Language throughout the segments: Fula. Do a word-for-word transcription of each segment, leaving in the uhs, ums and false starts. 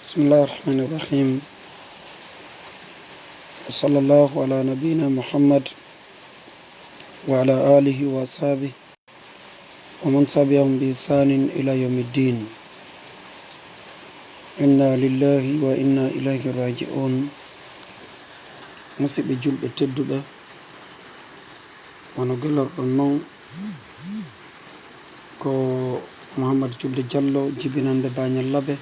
بسم الله الرحمن الرحيم. وصلى الله على نبينا محمد وعلى آله وأصحابه ومن تبعهم بإحسان إلى يوم الدين. إنا لله وإنا إليه راجعون. Musidɓe julɓe tedduɓe, wano gelorɗon non, ko Mouhammad Julde Diallo, jibinande Bañal Labe,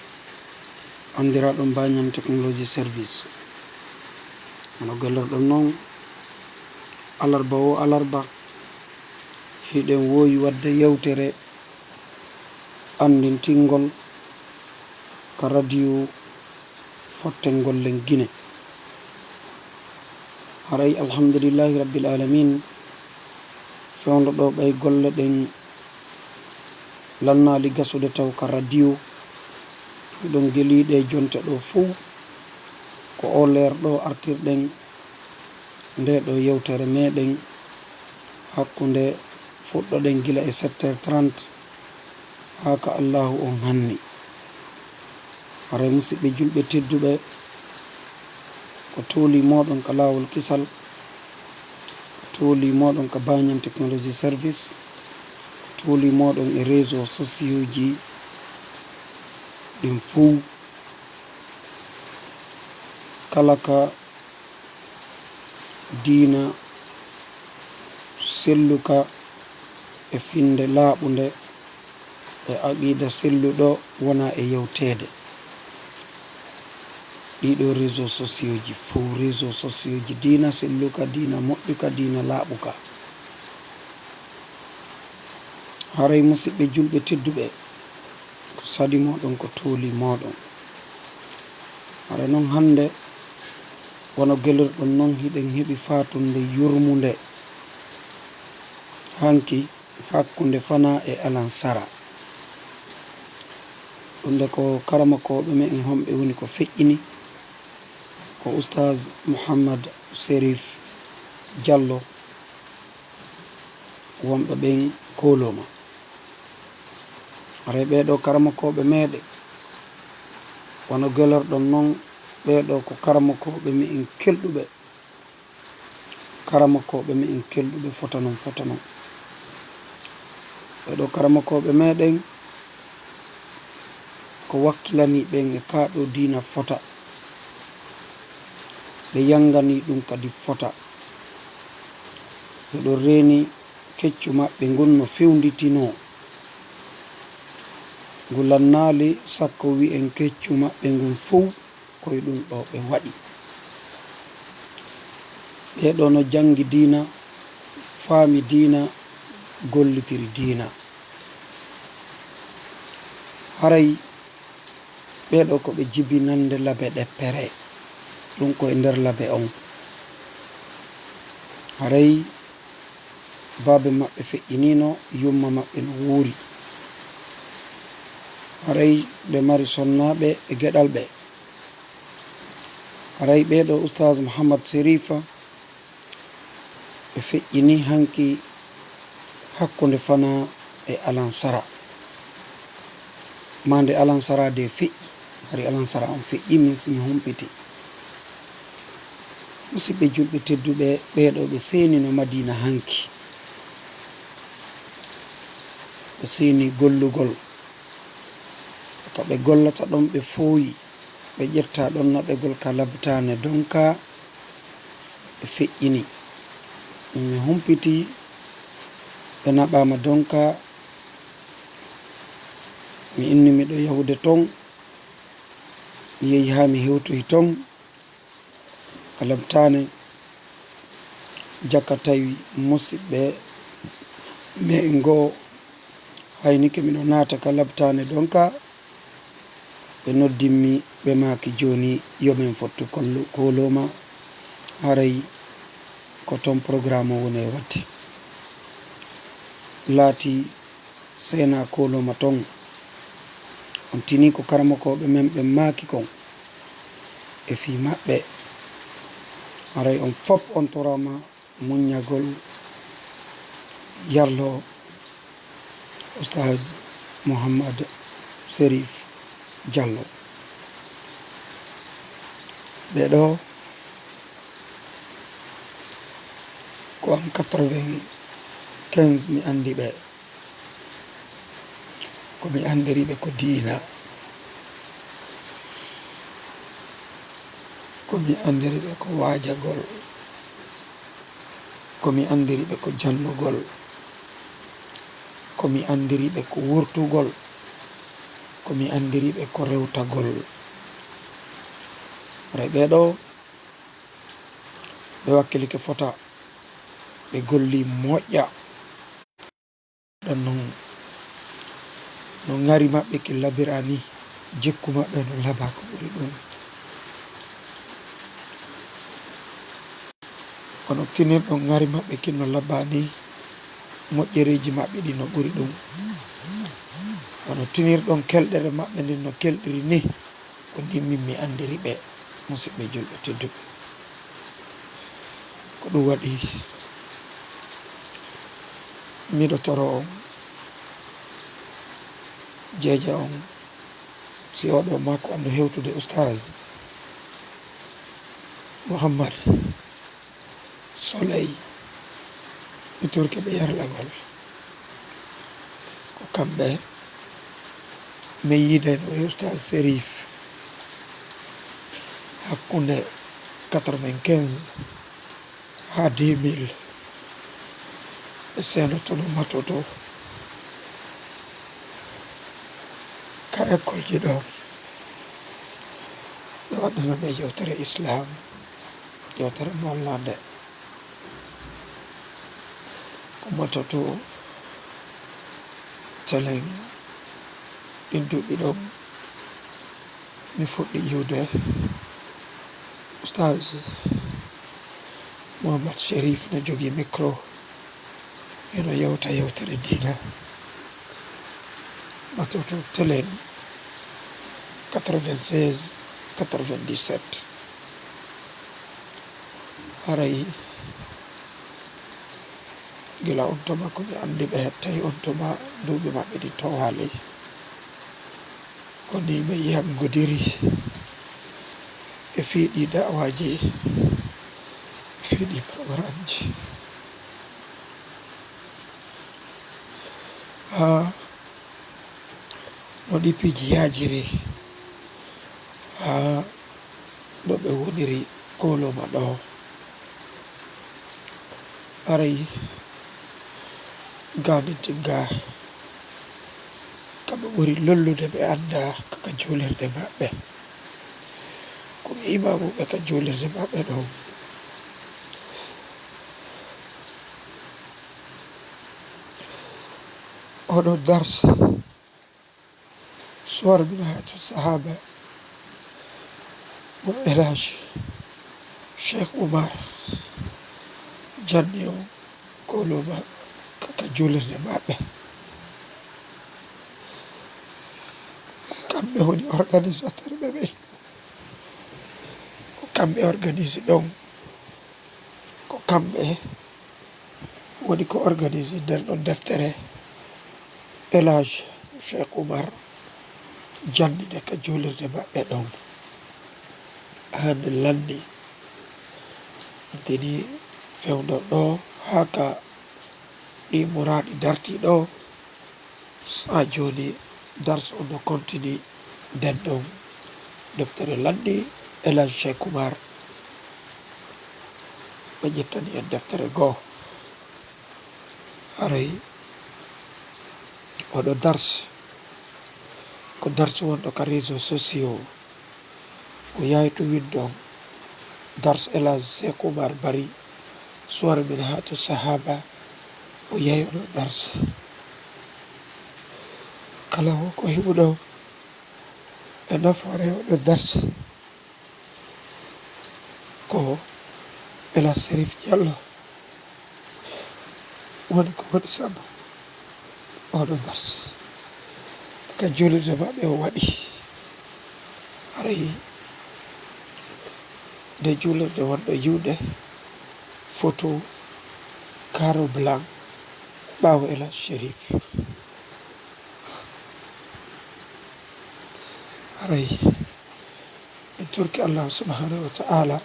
anndiraaɗo Bañal Technology Service. Wano gelorɗon non, alarba o alarba, hiɗen woowi waɗde yewtere anndintingol ka radio fottengol len Gine. Haray, alhamdulillahi rabbil alamin, fewndo ɗo ɓay golle ɗen lannaali gasude taw ka radio. Hiɗon gelii ɗe jonte ɗo fow, ko o leer ɗo artirɗen nde ɗo yewtere meɗen hakkunde fuɗɗoɗen gila e sept heures trente haa ka Allahu on hanni. Haray, musidɓe julɓe tedduɓe, ko tooli moɗon ka Laawol Kisal, ko tooli moɗon ka Bañan Technology Service, ko tooli moɗon e réseau sociaux ji ɗin fow. Kala ka diina selluka e finnde laaɓunde e aqiida selluɗo wona e yewteede. Ɗiɗo réseau sociaux ji fow, réseau sociaux ji diina selluka, diina moƴƴuka, diina laaɓuka. Haray, musidɓe julɓe tedduɓe, ko sadi moɗon, ko tooli moɗon. Haray non hannde, wano gelirɗon non, hiɗen heɓi faatunde yurmunde hanki hakkunde Fana e Alansara. Ɗum nde ko karamokooɓe men honɓe woni ko feƴƴini, ko Oustaz Mouhammad Serif Diallo, wonɓe ɓen Koloma. Haray ɓee ɗoo karamokooɓe meɗen, wano gelorɗon non, ɓee ɗoo ko karamokooɓe me'en kelɗuɓe, karamokooɓe me'en kelɗuɓe fota non, fota non. Ɓee ɗoo karamokooɓe meɗen, ko wakkilanii ɓen e kaa ɗoo diina fota, ɓe yannganii ɗum kadi fota. Hiɗo reeni keccu maɓɓe ngun no fewnditinoo. Ngu lannaali sakko wi'en keccu maɓɓe ngun fow ko e ɗum ɗoo ɓe waɗi. Ɓee ɗoo no janngi diina, faami diina, gollitiri diina. Haray ɓee ɗoo ko ɓe jibinannde Labe ɗeppere, ɗum ko e nder Labe on. Haray baabe maɓɓe feƴƴiniino, yumma maɓɓe no wuuri. Haray ɓe mari sonnaaɓe e geɗalɓe. Haray ɓee ɗoo Oustaz Mouhammad Serifa, ɓe feƴƴini hanki hakkunde Fana e Alansara. Maa nde Alansara de feƴƴi, hari Alansara on feƴƴi, min si mi humpiti. Musidɓe julɓe tedduɓe, ɓee ɗoo ɓe seenino Madiina hanki. Ɓe seeni gollugol. Ka ɓe gollata ɗon, ɓe fooyi, ɓe ƴetta ɗon naɓegol ka Labtaane Donka, ɓe feƴƴini. Min mi humpiti, ɓe naɓaama Donka, mi inni miɗo yahude ton, mi yehi haa mi hewtoyi ton. Ka Labtaane, jaka tawi musidɓe me'en goo, haynike miɗo naata ka Labtaane Donka, ɓe noddimmi, ɓe maaki jooni yo min fottu kollu-, Koloma, haray ko ton programme o woni e waɗde. Laati seena Koloma ton. On tini ko karamokooɓe men ɓen maaki kon e fii maɓɓe. Haray on fop on toraama muññagol yarlo Oustaz Mouhammad Serif Diallo. Ɓe ɗo ko en quatre-vingt-quinze mi anndi ɓe. Ko mi anndiri ɓe ko diina. Ko mi anndiri ɓe ko waajagol. Ko mi anndiri ɓe ko jannugol. Ko mi anndiri ɓe ko wurtugol. Ko mi anndiri ɓe ko rewtagol. Ɓe ɗo ɓe wakkilike fota, ɓe golli moƴƴa. Ɗon non, no ŋari maɓɓe kin labira ni, jikku maɓɓe no laba ko ɓuri ɗum. Kono tinirɗon ŋari maɓɓe kin no laba ni, moƴƴereeji maɓɓe ɗin no ɓuri ɗum. Kono tinirɗon kelɗere maɓɓe nden no kelɗiri ni, ko ni min mi anndiri ɓe, musiɓɓe julɓe tedduɓe. Ko ɗum waɗi miɗo toro on, jeeja on, si oɗo makko anno hewtude Oustaz Mouhammad Soleil, mi torke ɓe yarlagol. Ko kamɓe min yiidayno e Oustaz Serif hakkunde quatre-vingt-quinze haa deux mille. Ɓe seenotono Matoto ka école ji ɗo. Ɓe waɗdana ɓe yewtere Islam, yewtere mollande. Ko Matoto telen ɗin duuɓi ɗon, mi fuɗɗi yiwde Oustaz Mouhammad Cherif no jogii micro, hino yewta yewtere diina. Matoto telen quatre-vingt-seize, quatre-vingt-dix-sept. Haray gila on tuma ko mi anndi ɓe, tawi on tuma duuɓi maɓɓe ɗi towaali. Ko ni ɓe yanngodiri e fii ɗi da'awaaji, e fii ɗi programmeji. Haa no ɗi piiji yaajiri, haa ɗo ɓe woniri Koloma ɗo. Haray gaanintin ga, kamɓe ɓuri lollude ɓe annda ka, ka juulirde maɓɓe. Ko ɓe imaamuɓe ka juulirde maɓɓe ɗon. Oɗo darsi Suwar Minhaju Sahaba mo El Hadj Cheikh Oumar janni on Koloma ka, ka juulirde maɓɓe. Ko kamɓe woni organisateur ɓe ɓe. Ko kamɓe organise ɗon. Ko kamɓe woni ko organise nder ɗon deftere El Hadj Cheikh Oumar jannide ka juulirde maɓɓe ɗon. Hande lanni, tini fewndo ɗo haa ka ɗi muraaɗi darti ɗo. Haa jooni, darsu on no kontini nden ɗon deftere lanni El Hadj Cheikh Oumar. Ɓe ƴettani en deftere goo. Haray oɗo darsu, ko darsu wonɗo ka réseaux sociaux. O yahay to windon Dars El Hadj Seek Umar Bari, Suwar Minhaju Sahaba, o yahay oɗo dars. Kala wo ko heɓuɗo e nafoore oɗo dars, ko El Hadj Serif Diallo woni ko woni sabu oɗo dars. Ka juulirde maɓɓe o waɗi, haray nde juulirde wonɗo yiwde photo carreau blanc ɓaawo El Hadj Serif. Haray en Torki Allahu subhanahu wa ta'ala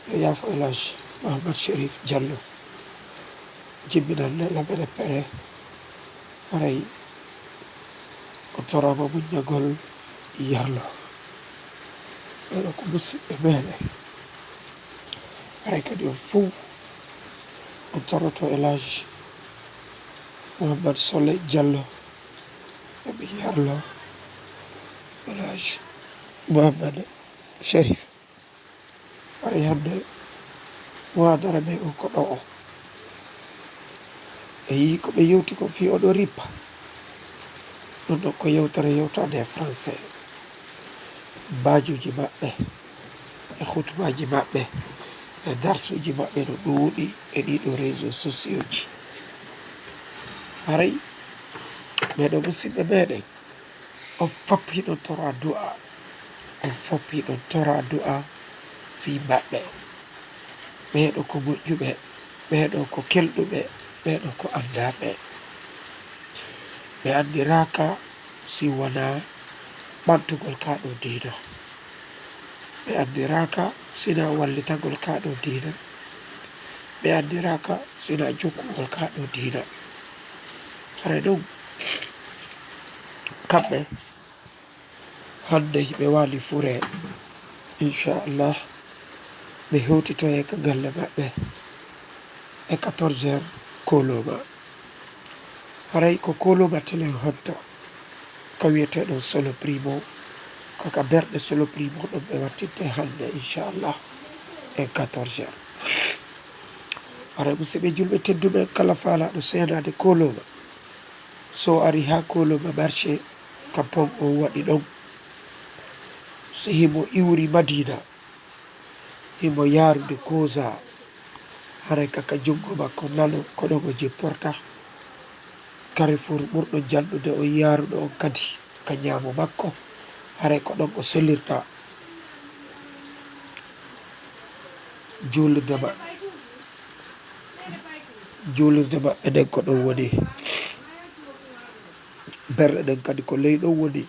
yo yaafo El Hadj Mohamed Cherif Diallo, jibinande labere pere. Haray on toraama muññagol yarlo. Ɓeeɗo ko musidɓe meɗen. Haray kadi on fow on toroto El Hadj Mohamed Soleil Diallo, eɓe yarlo El Hadj Mohamed Cherif. Haray hannde muhadara men on ko ɗo o. E yii ko ɓe yewti ko fii oɗo rippa. Ɗum ɗon ko yewtere yewtande e français. Mbaajuuji maɓɓe, e hutubaaji maɓɓe, e darsuuji maɓɓe no ɗuuɗi e ɗiɗo réseaux sociaux ji. Haray, meɗen musidɓe meɗen, on fof hiɗon tora du'a, on fof hiɗon tora du'a fii maɓɓe. Ɓeeɗo ko moƴƴuɓe, ɓeeɗo ko kelɗuɓe, ɓeeɗo ko anndaaɓe. Ɓe anndiraaka si wonaa ɓantugol kaa ɗoo diina. Ɓe anndiraaka sinaa wallitagol kaa ɗoo diina. Ɓe anndiraaka sinaa jokkugol kaa ɗoo diina. Haray ɗum, kamɓe hannde hiɓe waali fure, inchallah, ɓe hewtitoyee ka galle maɓɓe e quatorze heures kooloma. Haray ko kooloma telen honto ka wiyeteeɗon Solo Primo, ko ka berɗe Solo Primo ɗon ɓe wattinte hannde, inchallah, e quatorze heures. Haray musidɓe julɓe tedduɓe, kala faalaaɗo seenaade kooloma, so ari haa kooloma marché, ka pont on waɗi ɗon. Si himo iwri Madina, himo yaarude Koza, haray ka, ka junngo makko nano, ko ɗon o jipporta. Carrefour ɓurɗo janɗude on yaaruɗo on kadi ka ñaamo makko, haray ko ɗon o selirta. Juulirde ma-, juulirde maɓɓe nden ko ɗon woni. Berɗe ɗen kadi ko ley ɗon woni.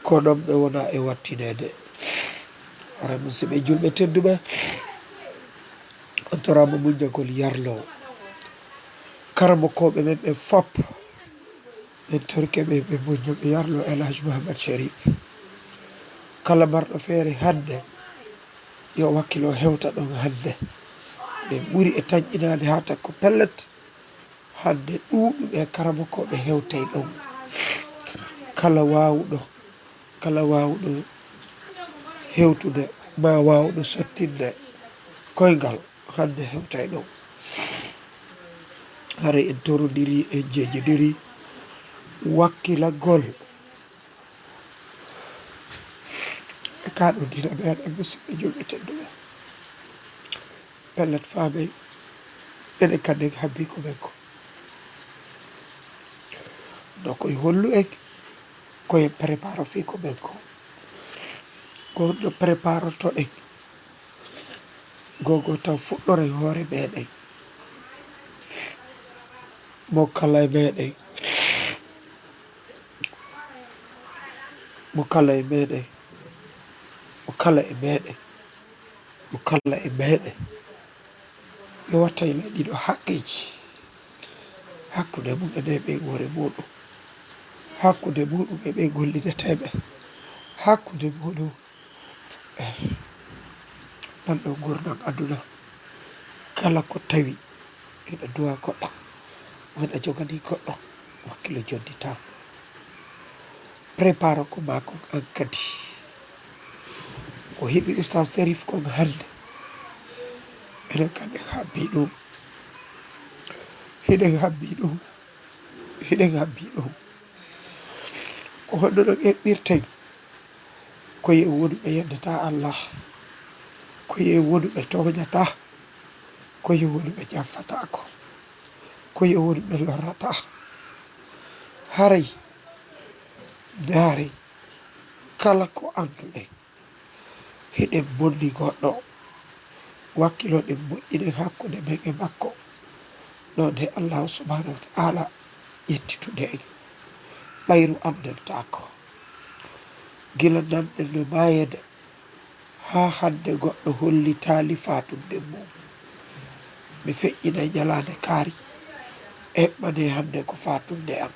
Ko ɗon ɓe wona e wattineede. Haray musidɓe julɓe tedduɓe, on toraama muññagol yarlo. Karamokooɓe men ɓen fof, en torike ɓe, ɓe muñña, ɓe yarlo El Hadj Mohamed Cherif. Kala marɗo feere hannde, yo wakkilo hewta ɗon hannde. Ɗen ɓuri e tanƴinaade haa takko pellet. Hannde ɗuuɗuɓe karamokooɓe hewtay ɗon. Kala waawuɗo, kala waawuɗo hewtude, maa waawuɗo sottinde koyngal, hannde hewtay ɗon. Haray en torondiri, en jeejidiri wakkilagol e kaa ɗoo diina meɗen, musidɓe julɓe tedduɓe. Pellet, faamee, enen kadi en habbii ko men ko. Donc, yo hollu en ko en préparo fii ko men ko. Ko honno préparotoɗen? Gogo taw fuɗɗoren hoore meɗen. Mo kala e meɗen, mo kala e meɗen, mo kala e meɗen, mo kala e meɗen, yo wattayla ɗiɗo haqqeeji hakkunde mum e ɓeynguure muɗum, hakkunde muɗum e ɓeynguure gollideteeɓe, hakkunde muɗum e nanɗo nguurndam aduna. Kala ko tawi hiɗa duwa goɗɗo, wona joganii goɗɗo, wakkilo jonnditaa. Préparo ko maa kon an kadi. Ko heɓi Oustaz Cherif kon hannde, enen kadi en habbii ɗum. Hiɗen habbii ɗum. Hiɗen habbii ɗum. Ko honno ɗum eɓɓirten? Ko yo wonu ɓe yeddataa Allah. Ko yo wonu ɓe tooñataa. Ko yo wonu ɓe janfataako. Ko yo wonu ɓe lorrataa. Haray, ndaaren, kala ko annduɗen hiɗen bonni goɗɗo, wakkiloɗen moƴƴinen hakkunde men e makko. Ɗon de Allahu subhanahu wa ta'ala ƴettitude en. Ɓayru anndantaako. Gila nanɗen no maayede, haa hannde goɗɗo hollitaali faatunde mum. Mi feƴƴinay ñalaande kaari, eɓɓanee hannde ko faatunde am.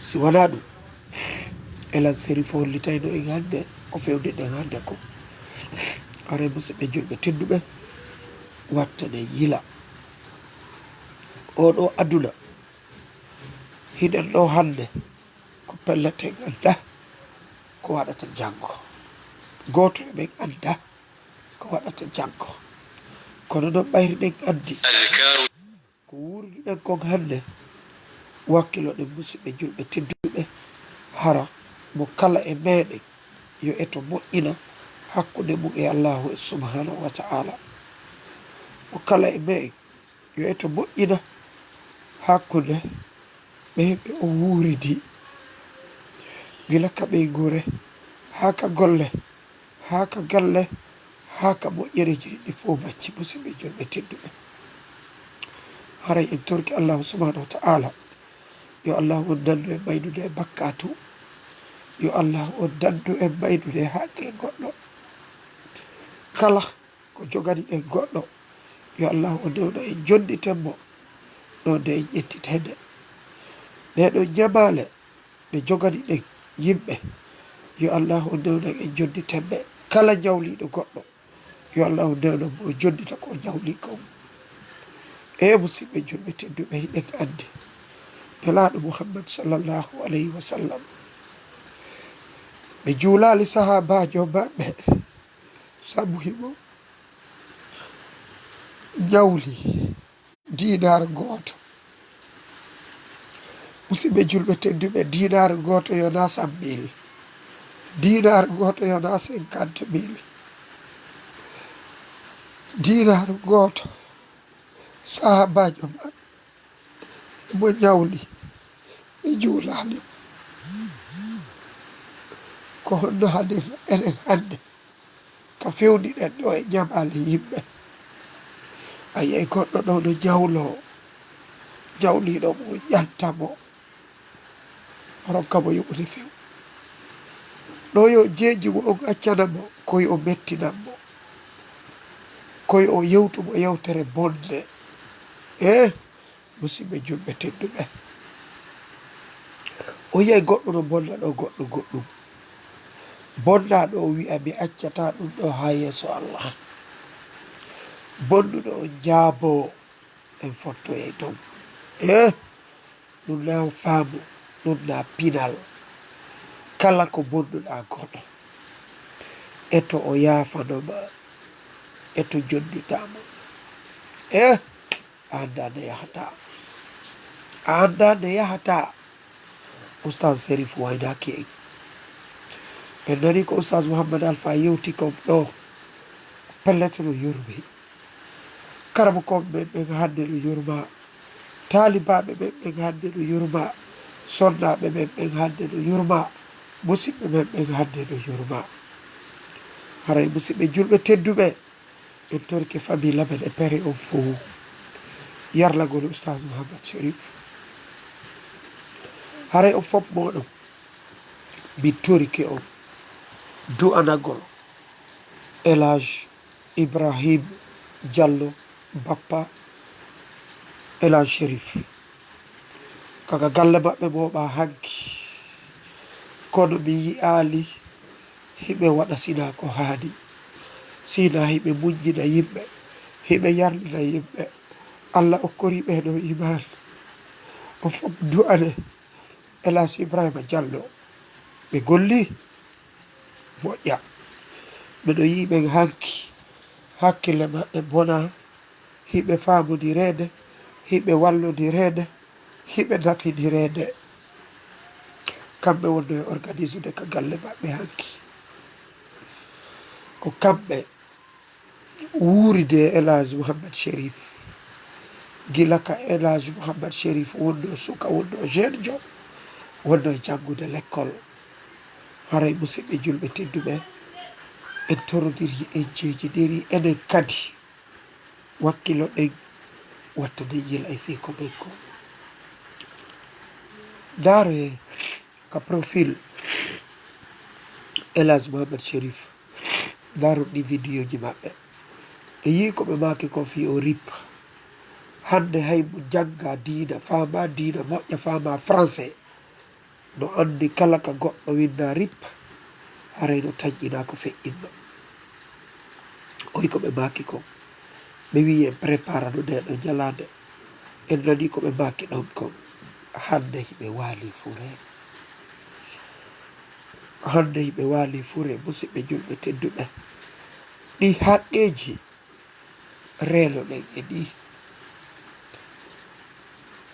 Si wanaa ɗum, Elas Serif hollitayno en hannde ko feewniɗen hannde ko. Haray musidɓe julɓe tedduɓe, wattane yila. Oo ɗoo aduna, hiɗen ɗoo hannde, ko pellet en anndaa ko waɗata janngo. Gooto e men anndaa ko waɗata janngo. Kono noon ɓayri ɗen anndi ko wuuriduɗen kon hannde, wakkiloɗen musidɓe julɓe tedduɓe, hara mo kala e meɗen yo eto moƴƴina hakkunde mum e Allaahu subhaanahu wa ta'aala. Mo kala e meɗen yo eto moƴƴina hakkunde ɓe ɓe o wuuridi, gila ka ɓeynguure, haa ka golle, haa ka galle, haa ka moƴƴereeji ɗi fof majji, musidɓe julɓe tedduɓe. Haray en torki Allaahu subhaanahu wa ta'aala, yo Allaahu on dandu en maynude e bakkaatu, yo Allaahu on dandu en maynude e haqqe goɗɗo. Kala ko jogani ɗen goɗɗo, yo Allaahu o newna en jonnditen mo, ɗo nde en ƴettitee nde. Ɗee ɗoo ñamaale ɗe jogani ɗen yimɓe, yo Allaahu o newna en jonnditen ɓe. Kala ñawliiɗo goɗɗo, yo Allaahu newna mo, o jonndita ko o ñawli kon. E musidɓe julɓe tedduɓe, hiɗen anndi Nelaaɗo Muhammad sallallahu alayhi wa sallam, ɓe juulaali sahaabaajo maɓɓe, sabu himo ñawli diinaar gooto. Musidɓe julɓe tedduɓe, diinaar gooto yonaa cent mille, diinaar gooto yonaa cinquante mille, diinaar gooto sahaabaajo maɓɓe himo ñawli, ɓe juulaali mo. Ko honno hannde enen hannde? Ka feewniɗen ɗoo e ñamaale yimɓe, a yi'ay goɗɗo ɗoo no ñawloo, ñawliiɗo mo ƴanta mo, ronka mo yoɓude few. Ɗoo yo jeeji mo on accana mo, ko yo mettinan mo, ko yo yewtu mo yewtere bonde. Eh, Musidɓe julɓe tedduɓe, o yi'ay goɗɗo no bonna ɗoo goɗɗo goɗɗum. Bonna ɗoo o wi'a, "Mi accataa ɗum ɗoo haa yeeso Allah." Bonnuɗo on jaaboo, en fottoyay ton. Eh, ɗum naa faamu, ɗum naa pinal. Kala ko bonnuɗaa goɗɗo, eto o yaafano ma, eto jonnita mo. Eh, A anndaa nde yahataa. A anndaa nde yahataa. Oustaz Serif waynaaki en. En nanii ko Oustaz Mouhammad Alpha yewti kon ɗoo. Pellet no yurmi. Karamokooɓe men ɓen hannde no yurmaa. Taalibaaɓe men ɓen hannde no yurmaa. Sonnaaɓe men ɓen hannde no yurmaa. Musidɓe men ɓen hannde no yurmaa. Haray musidɓe julɓe tedduɓe, en torike famille Lamen e Pere on fow, yarlagol Oustaz Mouhammad Chérif. Haray on fof mooɗon, min torike on du'anagol El Hadj Ibrahim Diallo, bappa El Hadj Chérif. Kaka galle maɓɓe mooɓaa hanki, kono mi yi'aali hiɓe waɗa sinaa ko haani, sinaa hiɓe muññina yimɓe, hiɓe yarlina yimɓe. Allah okkorii ɓe ɗoo iimaan. On fof du'anee El Hadj Ibrahima Diallo. Ɓe gollii moƴƴa. Miɗo yi'i ɓen hanki, hakkille maɓɓe bonaa, hiɓe faamondireede, hiɓe wallondireede, hiɓe nafindireede. Kamɓe wonno e organisude ka galle maɓɓe hanki. Ko kamɓe wuuridi e El Hadj Mouhammad Chérif. Gila ka El Hadj Mouhammad Chérif wonno suka, wonno jeune jo, wonno e janngude lekkol. Haray musidɓe julɓe tedduɓe, en torondirii, en jeejinirii, enen kadi wakkiloɗen, wattanen yila e fii ko men ko. Ndaaree ka profil Elage Mohamed Sherif. Ndaron ɗi vidéo ji maɓɓe. E yii ko ɓe maaki kon fii o rip. Hannde hay mo jannga diina, faama diina, moƴƴa faama français, no anndi kala ka goɗɗo winnda rip, haray no taƴƴina ko feƴƴinno. Oyi ko ɓe maaki kon. Ɓe wi'i en préparano ndee ɗoo ñalaande. En nanii ko ɓe maaki ɗon kon. Hannde hiɓe waali fure. Hannde hiɓe waali fure, musiɓɓe julɓe tedduɓe. Ɗi haqqeeji reenoɗen e ɗi.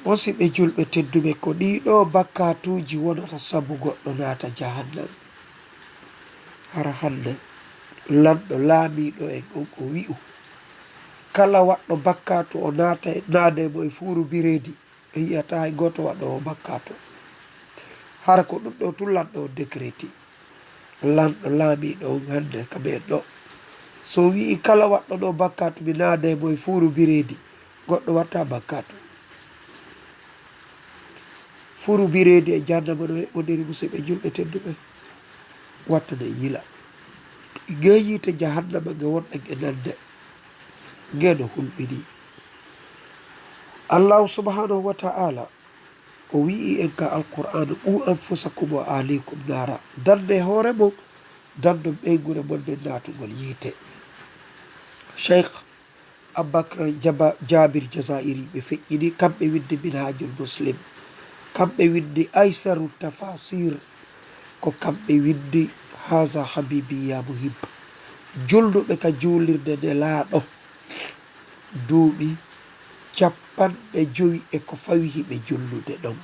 Musiɓɓe julɓe tedduɓe, ko ɗii ɗoo bakkaatuuji wonata sabu goɗɗo naata jahannam. Hara hannde lanɗo laamiiɗo en on o wi'u, kala waɗɗo bakkaatu o naata, naade mo e fuuru bireedi. Ɓe yi'ataa hay gooto waɗoowo bakkaatu. Hara ko ɗum ɗoo tun lanɗo on décréti. Lanɗo laamiiɗo on hannde ka men ɗoo, so wi'i kala waɗɗo ɗoo bakkaatu mi naade mo e fuuru bireedi, goɗɗo watta bakkaatu. Fuuru bireedi e jahannama no eɓɓondiri, musiɓɓe julɓe tedduɓe. Wattane yila. Ngee yiite jahannama nge wonɗen e nande, nge no hulɓinii. Allahu subhanahu wa ta'ala o wi'i en ka Alqur'aana, "Qu anfusakum wa ahlikum naara." Dande hoore mon, dandon ɓeynguure mon nden naatugol yiite. Cheikh Abubakar Jaba-, Jabir Jazairi ɓe feƴƴini, kamɓe winndi Minhajul Muslim, kamɓe winndi Aysaru Tafasir, ko kamɓe winndi Haza Habibi ya Muhib. Julduɓe ka juulirde Nelaaɗo duuɓi cappanɗe jowi e ko fawi hiɓe jullude ɗon.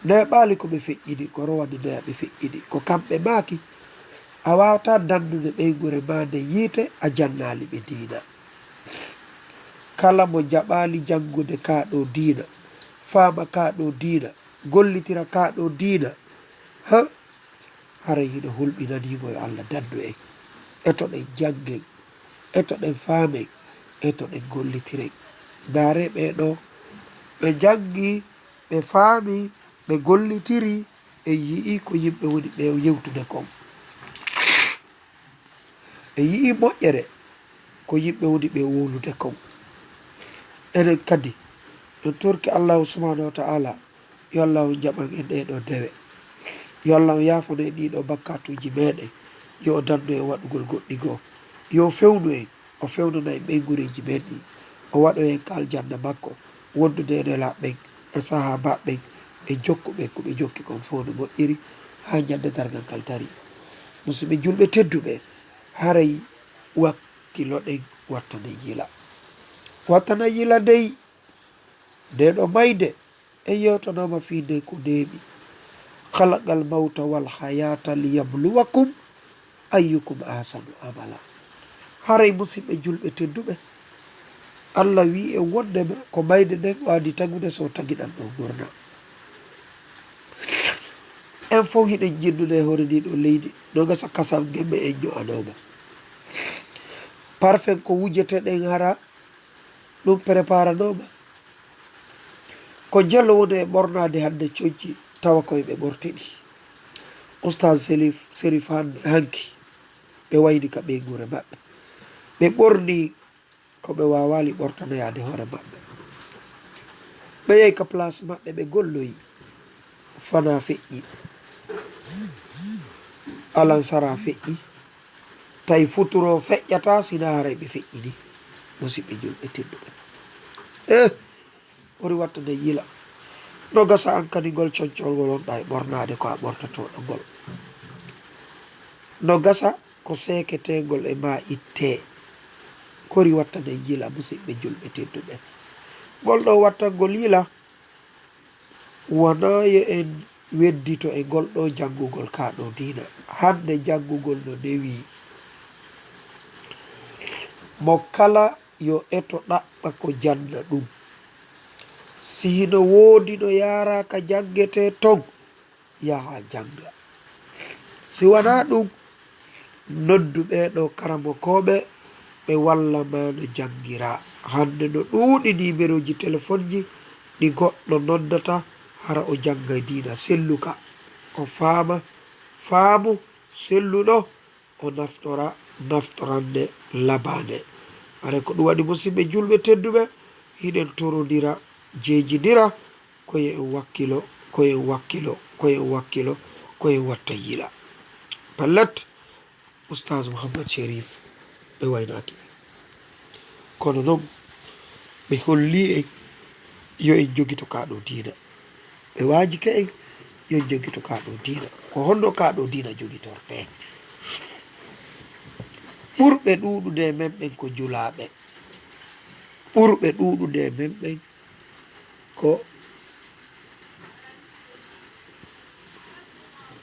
Neeɓaali ko ɓe feƴƴini, ko rowani neeɓe feƴƴini. Ko kamɓe maaki, a waawataa dandude ɓeynguure maa nden yiite, a jannaali ɓe diina. Kala mo jaɓaali janngude kaa ɗoo diina, faama kaa ɗoo diina, gollitira kaa ɗoo diina, ha, haray hino hulɓinanii mo yo Alla dandu en. Etoɗen janngen, etoɗen faamen, etoɗen gollitiren. Ndaaree ɓee ɗoo, ɓe janngi, ɓe faami, ɓe gollitiri, en yi'ii ko yimɓe woni ɓe yewtude kon. En yi'ii moƴƴere ko yimɓe woni ɓe wowlude kon. Enen kadi, en torki Allahu subhanahu wa ta'ala, yo Allahu jaɓan en ɗee ɗoo dewe. Yo Allahu yaafano en ɗii ɗoo bakkaatuuji meeɗen. Yo o dandu en waɗugol goɗɗi goo. Yo o fewnu en, o fewnana en ɓeynguureeji men ɗin. O waɗoya en ka aljanna makko, wondude e nelaaɓe ɓen, e sahaabaaɓe ɓen, e jokkuɓe ko ɓe jokki kon fow no moƴƴiri, haa ñande darngal ngal tarii. Musiɓɓe julɓe tedduɓe, haray wakkiloɗen, wattanen yila. Wattanen yila dey, ndee ɗoo mayde, en yewtanaama fii ndee ko neeɓi. "Khalaqal mawta wal hayata liyabluwakum ayyukum ahsanu amala." Haray musiɓɓe julɓe tedduɓe, Alla wi'i en wondema ko mayde nden o adi tagude so o tagiɗan ɗoo ngurndan. En fow hiɗen ñinnude e hoore ndii ɗoo leydi, no gasa kasam gemme en ño'anooma. Parfum ko wujeteɗen hara ɗum préparanooma. Ko jelo woni e ɓornaade hannde coñci, tawa ko e ɓe ɓorti ɗi. Oustaz Serif, Serif han-, hanki, ɓe wayni ka ɓeynguure maɓɓe. Ɓe ɓorni ko ɓe waawaali ɓortanoyaade hoore maɓɓe. Ɓe yehi ka place maɓɓe, ɓe golloyi. Fanaa feƴƴi. Alansaraa feƴƴi. Tawi futuro feƴƴataa, sinaa haray ɓe feƴƴini. Musiɓɓe julɓe tedduɓe. Eh, hori wattande yila. No gasa an kadi ngol coñcol ngol wonɗaa e ɓornaade ko a ɓortotooɗo ngol. No gasa ko seeketeengol e maa ittee. Kori wattande yila, musiɓɓe julɓe tedduɓe. Ngol ɗoo wattangol yila, wonaa yo en weddito e ngol ɗoo janngugol kaa ɗoo diina. Hannde janngugol no newii. Mo kala yo eto ɗaɓɓa ko janna ɗum. Si hino woodi no yaaraa ka janngetee ton, yahaa jannga. Si wanaa ɗum, noddu ɓee ɗoo karamokooɓe, ɓe walla maa no janngiraa. Hannde no ɗuuɗi nimerooji telefonji ɗi goɗɗo noddata, hara o janngay diina selluka, o faama, faamu, selluɗo, o naftora naftorannde labaande. Haray ko ɗum waɗi, musidɓe julɓe tedduɓe, hiɗen torondira, jeejindira, ko yo en wakkilo, ko yo en wakkilo, ko yo en wakkilo, ko yo en watta yila. Pellet, Oustaz Mouhammad Cherif ɓe waynaaki en. Kono noon, ɓe hollii en yo en jogito kaa ɗoo diina. Ɓe waajike en yo en jogito kaa ɗoo diina. Ko honno kaa ɗoo diina jogitortee? Ɓurɓe ɗuuɗude e men ɓen ko julaaɓe. Ɓurɓe ɗuuɗude e men ɓen ko,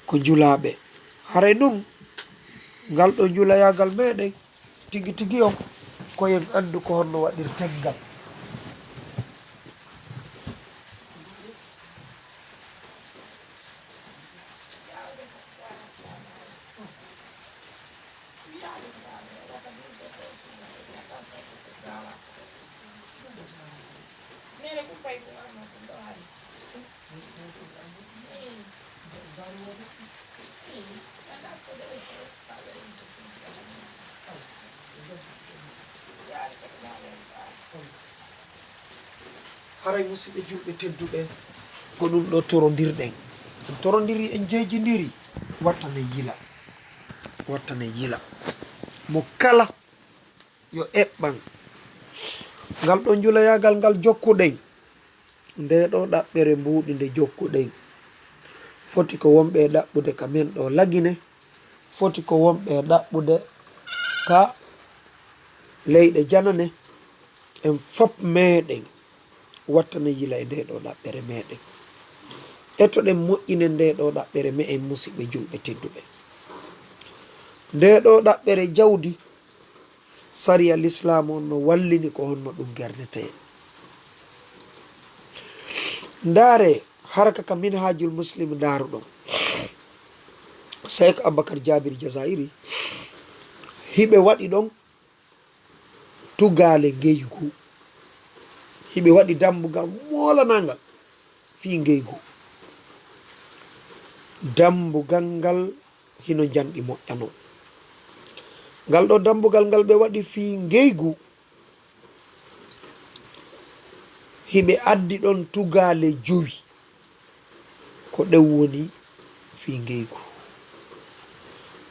ko julaaɓe. Haray noon, ngal ɗoo julayaagal meɗen, tigi tigi on, ko yo en anndu ko honno waɗirten ngal. Haray, musidɓe julɓe tedduɓe, ko ɗum ɗo torondirɗen. En torondiri, en jeejindiri, wattane yila. Wattane yila. Mo kala yo eɓɓan. Ngal ɗo njulayaagal ngal jokkuɗen, nde ɗo ɗaɓɓere mbuuɗi nde jokkuɗen, foti ko wonɓe e ɗaɓɓude ka men ɗo Lagine, foti ko wonɓe e ɗaɓɓude ka leyɗe janane, en fop meɗen wattane yila e nde ɗo ɗaɓɓere meɗen. Etoɗen moƴƴinen nde ɗo ɗaɓɓere meɗen, musidɓe julɓe tedduɓe. Nde ɗo ɗaɓɓere jawdi, sariya Lislaamu on no wallini ko honno ɗum gerdetee. Ndaare, haraka ka Minhajul Muslim ndaaruɗon. Cheikh Abubakar Jabir Jazairi, hiɓe waɗi ɗon tugaale ngeygu. Hiɓe waɗi dambugal moolanangal fii ngeygu. Dambugal ngal hino njanɗi moƴƴa non. Ngal ɗo dambugal ngal ɓe waɗi fii ngeygu, hiɓe addi ɗon tugaale jowi. Ko ɗen woni fii ngeygu.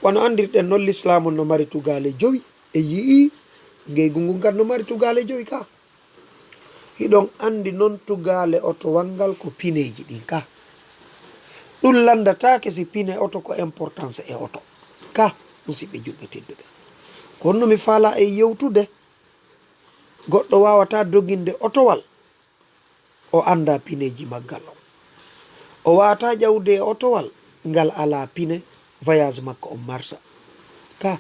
Wano anndirɗen non, Lislaamu no mari tugaale jowi. E yi'i, ngeygu ngun kadi no mari tugaale jowi ka. Hiɗon anndi non tugaale otowal ngal ko pineeji ɗin ka. Ɗum lanndataake si pine oto ko importance e oto. Ka, musidɓe julɓe tedduɓe. Kono no mi faalaa e yewtude, goɗɗo waawataa doginde otowal, o anndaa pineeji maggal on. O waawataa ƴawde e otowal ngal alaa pine, voyage makko on marsa. Ka,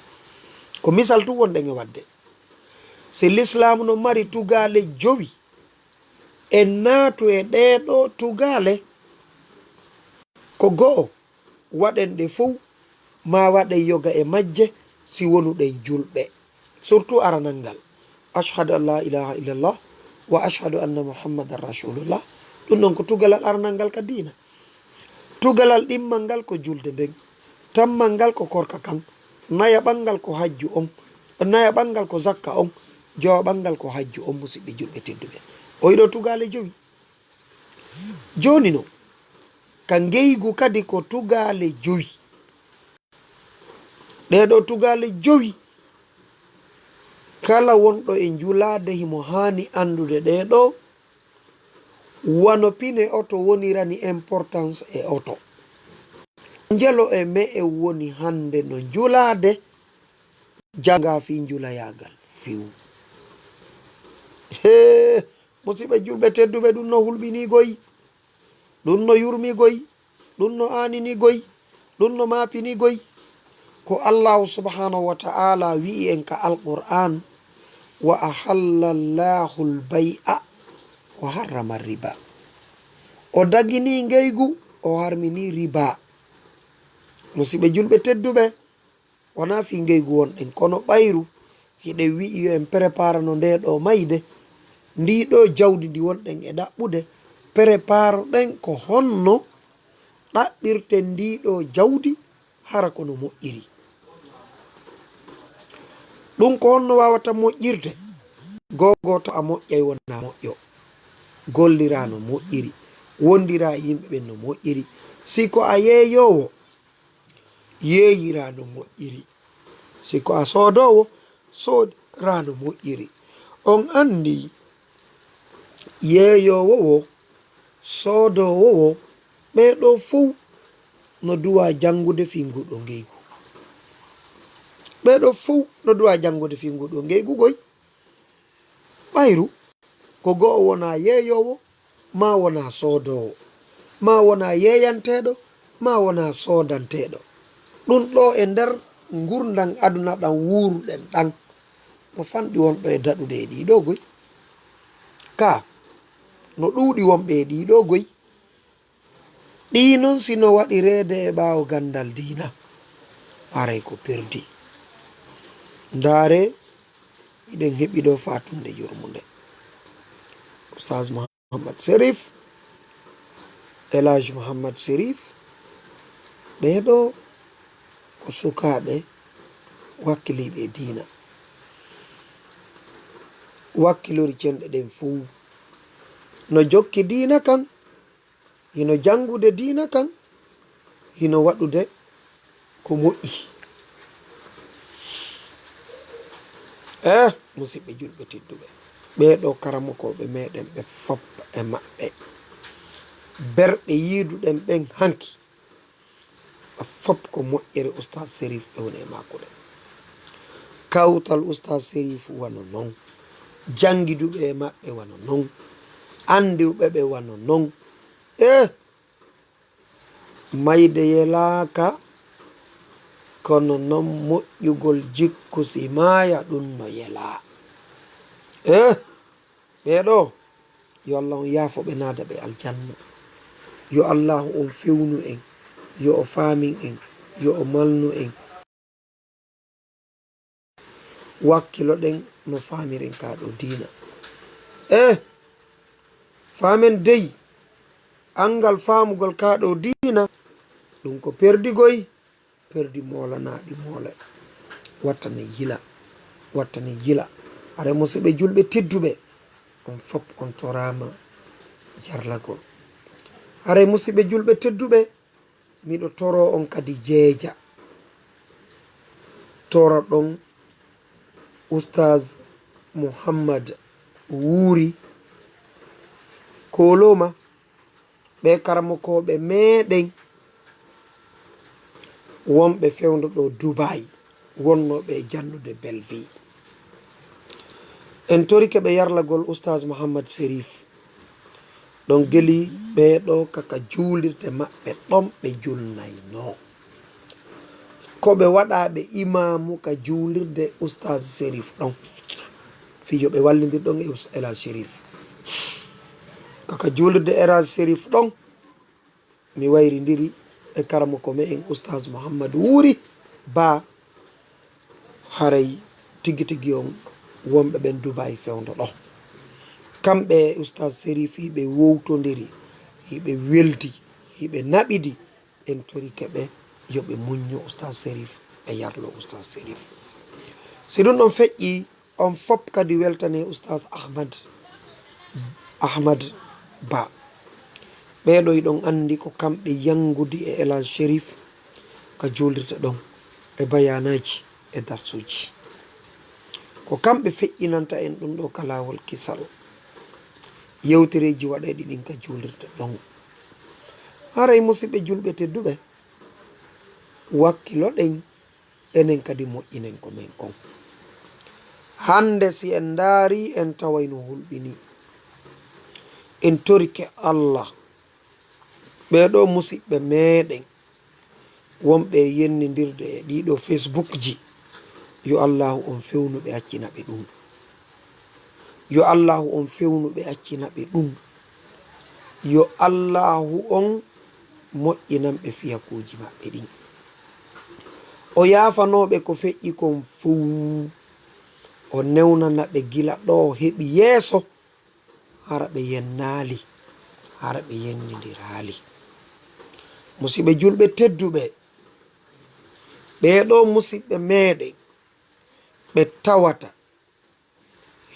ko misal tun wonɗen e waɗde. Si Lislaamu no mari tugaale jowi, en naatu e ɗee ɗoo tugaale. Ko go'o, waɗen ɗe fow, maa waɗen yoga e majje si wonuɗen julɓe. Surtout aranal ngal, "Ashhadu an la ilaha illallah wa ashhadu anna Muhammadan Rasulullah." Ɗum ɗon ko tugalal aranal ngal ka diina. Tugalal ɗimmal ngal ko julde nden. Tammal ngal ko korka kan. Nayaɓal ngal ko hajju on. Nayaɓal ngal ko zakka on. Jowaɓal ngal ko hajju on, musidɓe julɓe tedduɓe. O yiɗo tugaale jowi. Jooni non, ka ngeygu kadi ko tugaale jowi. Ɗee ɗoo tugaale jowi, kala wonɗo e njulaade himo haani anndude ɗee ɗoo, wano pine oto wonirani importance e oto. Njelo e me'e woni hannde no njulaade, jannga fii njulayaagal few. Hee, musidɓe julɓe tedduɓe, ɗum no hulɓinii goy, ɗum no yurmii goy, ɗum no aaninii goy, ɗum no maapinii goy. Ko Allaahu subhaanahu wa ta'aalaa wi'i en ka Alqur'aan, "Wa ahalla Allaahul bay'a wa harrama riba." O daginii ngeygu, o harminii riba. Musidɓe julɓe tedduɓe, wonaa fii ngeygu wonɗen, kono ɓayru hiɗen wi'i yo en preparano ndee ɗoo mayde, ndii ɗoo jawdi ndi wonɗen e ɗaɓɓude, preparoɗen ko honno ɗaɓɓirten ndii ɗoo jawdi hara ko no moƴƴiri. Ɗum ko honno waawata moƴƴirde? Goo gooto a moƴƴay wonaa moƴƴo. Golliraa no moƴƴiri. Wondiraa e yimɓe ɓen no moƴƴiri. Si ko a yeeyoowo, yeeyiraa no moƴƴiri. Si ko a soodoowo, soodiraa no moƴƴiri. On anndi yeeyoowo woo, soodoowo woo, ɓee ɗoo fow no duwaa janngude fii nguu ɗoo ngeygu. Ɓee ɗoo fow no duwaa janngude fii nguu ɗoo ngeygu goy. Ɓayru ko go'o wonaa yeeyoowo, maa wonaa soodoowo, maa wonaa yeeyanteeɗo, maa wonaa soodanteeɗo. Ɗum ɗoo e nder ngurndan aduna ɗan wuuruɗen ɗan, no fanɗi wonɗo e daɗude e ɗii ɗoo goy. Kaa, no ɗuuɗi wonɓe e ɗii ɗoo goy. Ɗii non si no waɗireede e ɓaawo ganndal diina, haray ko perdi. Ndaaree, hiɗen heɓi ɗoo faatunde yurmunde. Oustaz Mouhammad Sherif, El Hadj Mouhammad Sherif, ɓee ɗoo ko sukaaɓe wakkiliiɓe e diina. Wakkilori cenɗe ɗen fow no jokki diina kan, hino janngude diina kan, hino waɗude ko moƴƴi. Eh, musiɓɓe julɓe tedduɓe, ɓee ɗoo karamokooɓe meɗen ɓe fop e maɓɓe, berɓe yiiduɗen ɓen hanki, ɓe fop ko moƴƴere Oustaz Sherif ɓe woni e makkude. Kawtal Oustaz Sherif wano non, janngiduɓe e maɓɓe wano non, annduɓe ɓe wano non. Eh, mayde yelaaka, kono non moƴƴugol jikku si maaya ɗum no yelaa. Eh, ɓee ɗoo, yo Allah on yaafo ɓe, naada ɓe aljanna. Yo Allahu on fewnu en, yo o faamin en, yo o malnu en. Wakkiloɗen no faamiren kaa ɗoo diina. Eh, faamen dey, anngal faamugol kaa ɗoo diina, ɗum ko perdigoy, perdi moolanaaɗi moole. Wattane yila, wattane yila. Haray musiɓɓe julɓe tedduɓe, on fop on toraama jarlagol. Haray musiɓɓe julɓe tedduɓe, miɗo toroo on kadi jeeja. Toroɗon Oustaz Mouhammad Wuuri, koolooma, ɓee karamokooɓe meɗen wonɓe fewndo ɗoo Dubaay, wonnooɓe e jannude Bellevue. En torike ɓe yarlagol Oustaz Mouhammad Sherif. Ɗon geli ɓee ɗoo ka, ka juulirde maɓɓe ɗon ɓe julnaynoo. Ko ɓe waɗaaɓe imaamu ka juulirde Oustaz Sherif ɗon. Fii yo ɓe wallindir ɗon e Oust-, El Hadj Sherif. Ka, ka juulirde El Hadj Sherif ɗon, mi wayrindiri e karamoko me'en Oustaz Mouhammad Wuuri Ba. Haray tigi tigi on wonɓe ɓen Dubaay fewndo ɗoo. Kamɓe e Oustaz Sherif hiɓe wowtondiri, hiɓe weldi, hiɓe naɓidi. En torike ɓe yo ɓe muñño Oustaz Sherif, ɓe yarlo Oustaz Sherif. Si ɗum ɗon feƴƴii, on fop kadi weltane Oustaz Ahmad, Ahmad Ba. Ɓee ɗoo hiɗon anndi ko kamɓe yanngudi e El Hadj Sherif ka juulirde ɗon e bayaanaaji e darsuuji. Ko kamɓe feƴƴinanta en ɗum ɗoo ka laawol kisal. Yewtereeji waɗeeɗi ɗin ka juulirde ɗon. Haray musiɓɓe julɓe tedduɓe, wakkiloɗen enen kadi moƴƴinen ko men kon. Hannde si en ndaarii, en taway no hulɓinii. En torike Allah, ɓee ɗoo musiɓɓe meɗen wonɓe e yennindirde e ɗii ɗoo Facebook ji, yo Allaahu on fewnu ɓe, accina ɓe ɗum. Yo Allaahu on fewnu ɓe, accina ɓe ɗum. Yo Allaahu on moƴƴinan ɓe fiyakuuji maɓɓe ɗin. O yaafanoo ɓe ko feƴƴi kon fow. O newnana ɓe gila ɗoo heɓi yeeso, hara ɓe yennaali, hara ɓe yennindiraali. Musiɓɓe julɓe tedduɓe, Ɓee ɗoo musiɓɓe meeɗen, ɓe tawata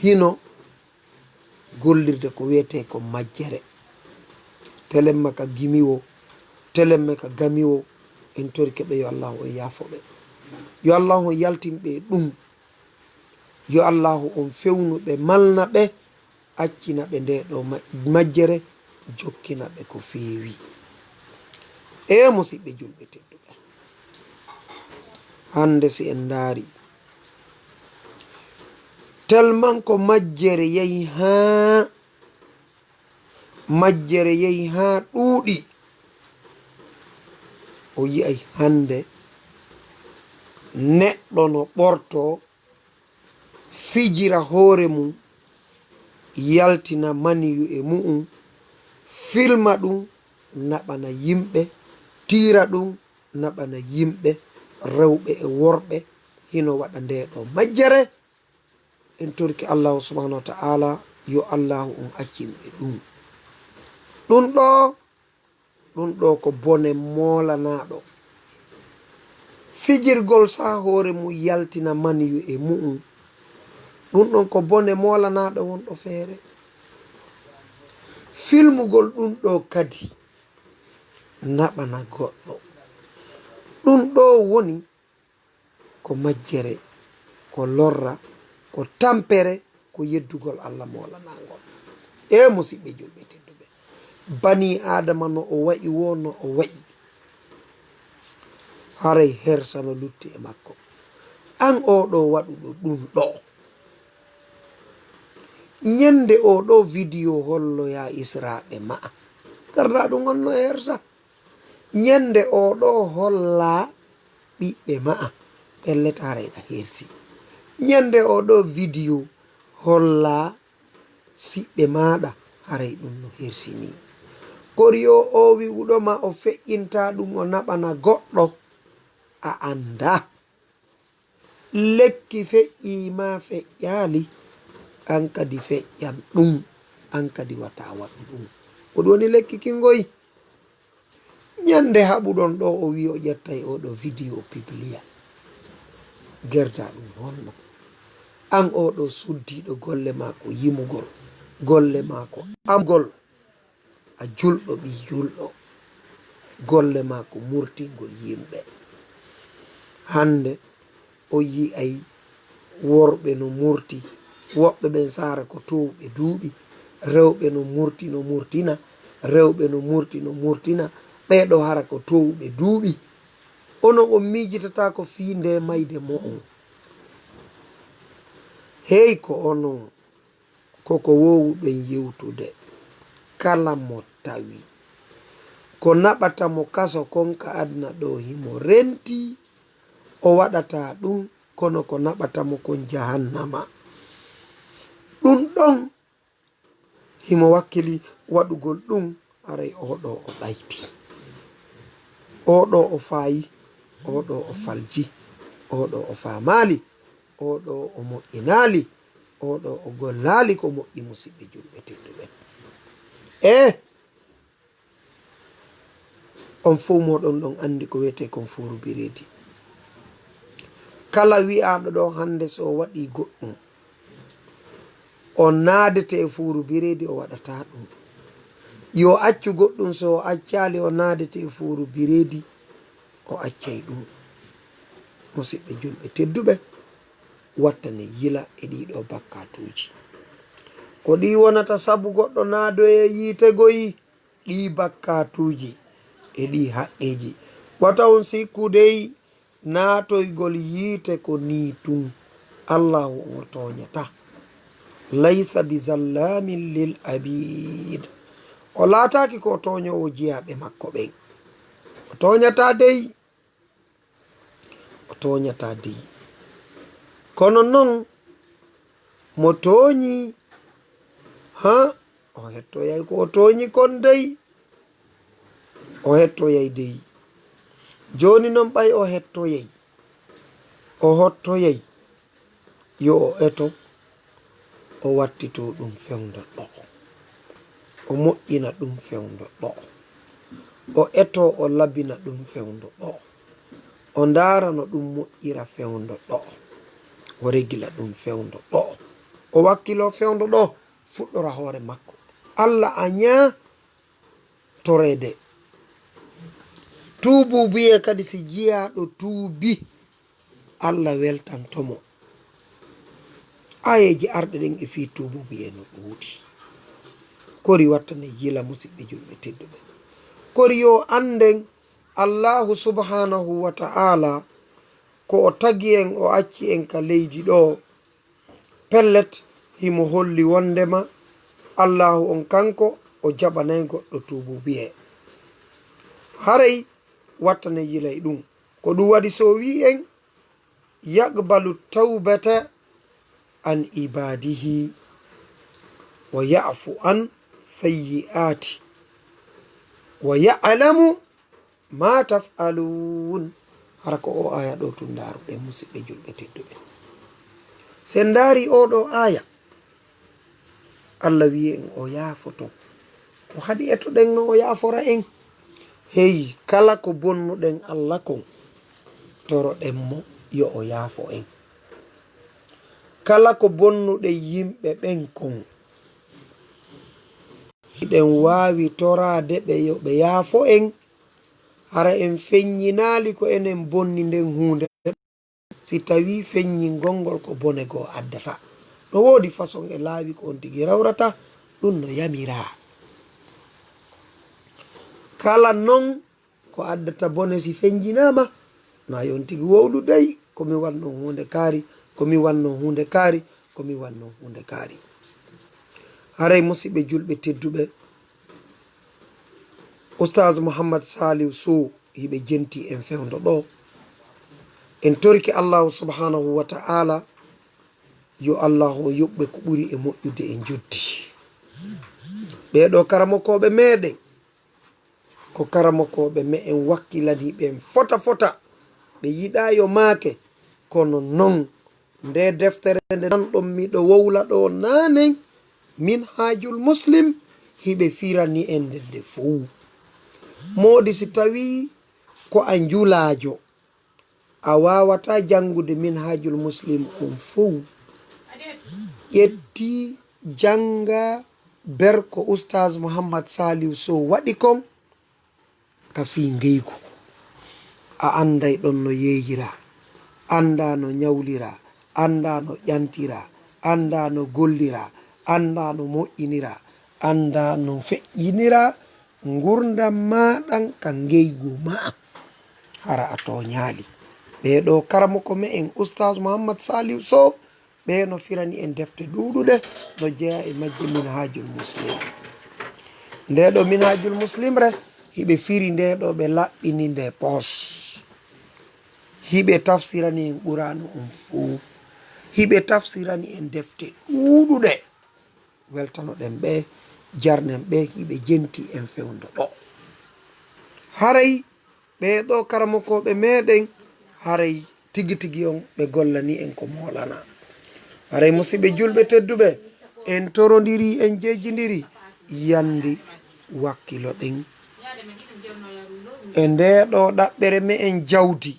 hino gollirde ko wiyetee ko majjere. Telemma ka gimiwo, telemma ka gamiwo, en torike ɓe yo Allahu on yaafo ɓe. Yo Allahu on yaltin ɓe e ɗum. Yo Allahu on fewnu ɓe, malna ɓe, accina ɓe ndee ɗoo ma-, majjere, jokkina ɓe ko feewi. Ee musiɓɓe julɓe tedduɓe, hannde si en ndaari, tellement ko majjere yahi haa, majjere yahi haa ɗuuɗi, o yi'ay hannde neɗɗo no ɓortoo, fijira hoore mum, yaltina maniyu e mu'um, filma ɗum, naɓana yimɓe, tiira ɗum, naɓana yimɓe, rewɓe e worɓe, hino waɗa ndee ɗoo majjere. En torike Allahu subhanahu wa ta'ala, yo Allahu on accin ɓe ɗum. Ɗum ɗoo, ɗum ɗoo ko bone moolanaaɗo. Fijirgol saa hoore mum yaltina maniyu e mu'um. Ɗum ɗon ko bone moolanaaɗo wonɗo feere. Filmugol ɗum ɗoo kadi naɓana goɗɗo. Ɗum ɗoo woni ko majjere, ko lorra, ko tampere, ko yeddugol Allah moolanaangol. Ee musiɓɓe julɓe tedduɓe, banii Aadama no o wa'i woo, no o wa'i, haray hersa no lutti e makko. An oo ɗoo waɗuɗo ɗum ɗoo, ñande oo ɗoo video holloyaa israaɓe ma'a, gardaa ɗum on no hersa. Ñande oo ɗoo hollaa ɓiɓɓe ma'a, pellet haray ɗa hersi. Ñande oo ɗoo video hollaa siɓɓe maaɗa, haray ɗum no hersinii. Kori o, o wi'uɗo ma o feƴƴinta ɗum, o naɓana goɗɗo, a anndaa. Lekki feƴƴii maa feƴƴaali, an kadi feƴƴan ɗum, an kadi wata waɗu ɗum. Ko ɗum woni lekki kin ngoy. Ñande haɓuɗon ɗoo, o wi'i o ƴettay oo ɗoo video o pibliya. Gerda ɗum honno? An oo ɗoo suddiiɗo, golle maa ko yimugol, golle maa ko amgol. A julɗo, ɓii julɗo, golle maa ko murtingol yimɓe. Hannde o yi'ay worɓe no murti, woɓɓe ɓen saara ko toowuɓe duuɓi, rewɓe no murti, no murtina, rewɓe no murti, no murtina, ɓee ɗoo hara ko toowuɓe duuɓi. Onon on miijitataako fii ndee mayde mo'on. Hey, ko onon. Ko ko woowuɗen yewtude, kala mo tawi ko naɓata mo kaso kon ka aduna ɗoo himo renti, o waɗataa ɗum, kono ko naɓata mo kon jahannama. Ɗum ɗon himo wakkili waɗugol ɗum, haray oo ɗoo o ɗayti. Oo ɗoo o faayi, oo ɗoo o falji, oo ɗoo o faamaali, oo ɗoo o moƴƴinaali, oo ɗoo o gollaali ko moƴƴi, musiɓɓe julɓe tedduɓe. E on fow mooɗon ɗon anndi ko wiyetee kon fuuru bireedi. Kala wi'aaɗo ɗoo hannde so o waɗii goɗɗum, o naadete e fuuru bireedi, o waɗataa ɗum. Yo accu goɗɗum, so o accaali, o naadete e fuuru bireedi, o accay ɗum. Musiɓɓe julɓe tedduɓe, wattane yila e ɗii ɗoo bakkaatuuji. Ko ɗii wonata sabu goɗɗo naadoya yiite goy, ɗii bakkaatuuji e ɗii haqqeeji. Wata on sikku dey, naatoygol yiite ko nii tun. Allaahu on o tooñataa. Laysa bi zallaamin lil abiid. O laataaki ko o tooñoowo jiyaaɓe makko ɓen. O tooñataa dey. O tooñataa dey. Kono non, mo tooñi, haa, o hettoyay ko o tooñi kon dey. O hettoyay dey. Jooni non ɓay o hettoyay. O hottoyay. Yo o eto, o wattitoo ɗum fewndo ɗoo. O moƴƴina ɗum fewndo ɗoo. O etoo, o labina ɗum fewndo ɗoo. O ndaara no ɗum moƴƴira fewndo ɗo'o. O regila ɗum fewndo ɗo'o. O wakkiloo fewndo ɗo'o, fuɗɗora hoore makko. Alla a ñaa toreede. Tuubuubiyee kadi, si jiyaaɗo tuubi, Alla weltanto mo. Aayeeji arɗe ɗen e fii tuubuubiyee no ɗuuɗi. Kori wattane yila, musiɓɓe julɓe tedduɓe. Kori yo annden Allaahu subhaanahu wa ta'aala ko o tagi en, o acci en ka leydi ɗoo. Pellet, himo holli wonndema Allaahu on kanko o jaɓanay goɗɗo tuubuubiyee. Haray wattane yilay ɗum. Ko ɗum waɗi so o wi'i en, "Yaqbalu tawbata an ibaadihi wa ya'fu an sayyi'aati wa ya'lamu ma taf'aluun." Hara ko o aaya ɗoo tun ndaaruɗen, musiɓɓe julɓe tedduɓe. Si en ndaarii oo ɗoo aaya, Alla wi'i en o yaafoto ko haɗi etoɗen no o yaafora en. Hey, kala ko bonnuɗen Alla kon, toroɗen mo yo o yaafo en. Kala ko bonnuɗen yimɓe ɓen kon, hiɗen waawi toraade ɓe yo ɓe yaafo en, hara en feññinaali ko enen bonni nden huunde. Si tawii feññingol ngol ko bone goo addata, no woodi façon e laawi ko on tigi rewrata, ɗum no yamiraa. Kala non ko addata bone si feññinaama, no hay on tigi wowlu dey, ko mi wannoo huunde kaari, ko mi wannoo huunde kaari, ko mi wannoo huunde kaari. Haray musiɓɓe julɓe tedduɓe, Ustaaz Muhammad Saaliw Sow hiɓe jenti en fewndo ɗoo. En torike Allaahu subhaanahu wa ta'aala yo Allaahu o yoɓ ɓe ko ɓuri e moƴƴude e njoddi. Ɓee ɗoo karamokooɓe meɗen, ko karamokooɓe me'en wakkilanii ɓen fota fota, ɓe yiɗaa yo maake, kono non ndee deftere nde nanɗon miɗo wowla ɗoo naanen, Minhaajul Muslim, hiɓe firani en nde nde fow. Moodi si tawii ko a njulaajo, a waawataa janngude Minhaajul Muslim on fow. Ƴetti, jannga, ber ko Ustaaz Muhammad Saaliw Sow waɗi kon ka fii ngeygu. A annday ɗon no yeeyiraa, anndaa no ñawliraa, anndaa no ƴantiraa, anndaa no golliraa, anndaa no moƴƴiniraa, anndaa no feƴƴiniraa ngurndan maa ɗan ka ngeygu maa. Hara a tooñaali. Ɓee ɗoo karamoko me'en Ustaaz Muhammad Saaliw Sow, ɓee no firani en defte ɗuuɗuɗe, no jeyaa e majje Minhaajul Muslim. Ndee ɗoo Minhaajul Muslim re, hiɓe firi ndee ɗoo, ɓe laɓɓini nde poos. Hiɓe tafsirani en Quraanu on fow. Hiɓe tafsirani en defte ɗuuɗuɗe. Weltanoɗen ɓe, jarnen ɓe, hiɓe jenti en fewndo ɗoo. Haray ɓee ɗoo karamokooɓe meɗen, haray tigi tigi on ɓe gollanii en ko moolanaa. Haray musiɓɓe julɓe tedduɓe, en torondirii, en jejjindirii, yandi wakkiloɗen e ndee ɗoo ɗaɓɓere me'en jawdi.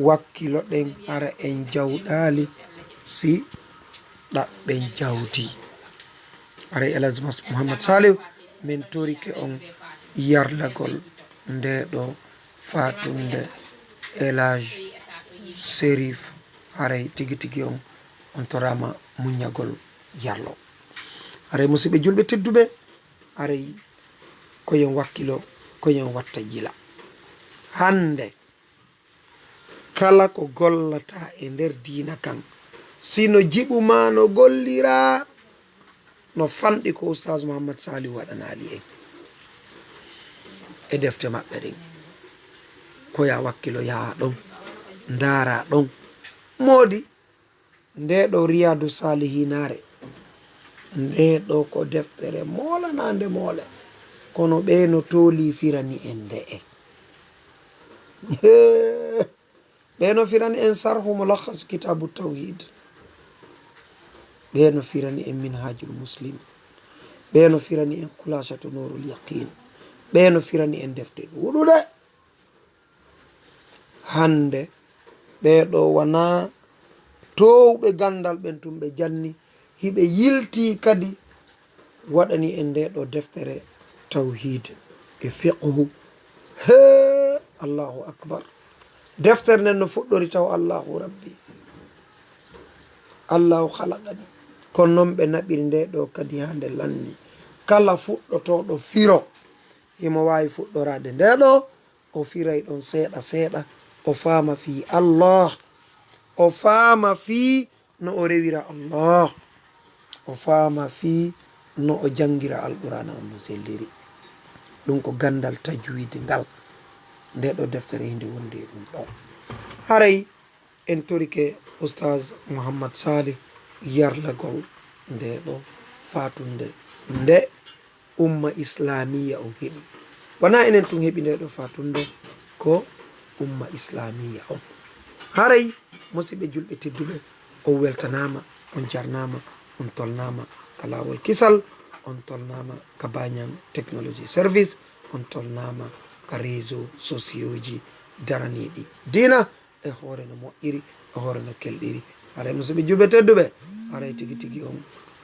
Wakkiloɗen hara en jawɗaali si ɗaɓɓen jawdi. Haray El Hadj Mas-, Mouhammad Saliou, min torike on yarlagol ndee ɗoo faatunde El Hadj Serif. Haray tigi tigi on, on toraama muññagol yarlo. Haray musiɓɓe julɓe tedduɓe, haray ko yen wakkilo, ko yen watta yila. Hannde, kala ko gollataa e nder diina kan, si no jiɓu maa no golliraa, no fanɗi ko Oustaz Mouhammad Saliou waɗanaali en e defte maɓɓe ɗen. Ko yaa wakkilo, yaha ɗon, ndaara ɗon. Moodi, ndee ɗoo Riyadu Salihinaare, ndee ɗoo ko deftere moolanaande moole, kono ɓee no toolii firani en nde'e. Hee! Ɓee no firani en Sarhu Mulakhas Kitabu Tawhid. Ɓee no firani en Minhajul Muslim. Ɓee no firani en Khulasatu Nurul Yaqin. Ɓee no firani en defte ɗuuɗuɗe. hannde, ɓee ɗoo wonaa toowɓe ganndal ɓen tun ɓe janni, hiɓe yiltii kadi waɗani en ndee ɗoo deftere tawhiid e fiqhu. Hee, Allahu akbar. Deftere nden no fuɗɗori taw Allahu Rabbi. Allahu khalaqani. Kono non ɓe naɓiri ndee ɗoo kadi haa nde lanni. Kala fuɗɗotooɗo firo, himo waawi fuɗɗoraade ndee ɗoo, o firay ɗon seeɗa seeɗa, o faama fii Allah, o faama fii no o rewira Allah, o faama fii no o janngira Alqur'aana on no selliri. Ɗum ko ganndal tajwiid ngal. Ndee ɗoo deftere hinde wondi e ɗum ɗoo. Haray en torike Oustaz Mouhammad Salih yarlagol ndee ɗoo faatunde nde umma islaamiya on heɓi. Wonaa enen tun heɓi ndee ɗoo faatunde, ko umma islaamiya on. Haray, musiɓɓe julɓe tedduɓe, on weltanaama, on jarnaama, on tolnaama ka laawol kisal, on tolnaama ka Bañang Technology Service, on tolnaama ka réseau sociaux ji daraniiɗi diina, e hoore no moƴƴiri, e hoore no kelɗiri. Haray, musiɓɓe julɓe tedduɓe, haray tigi tigi on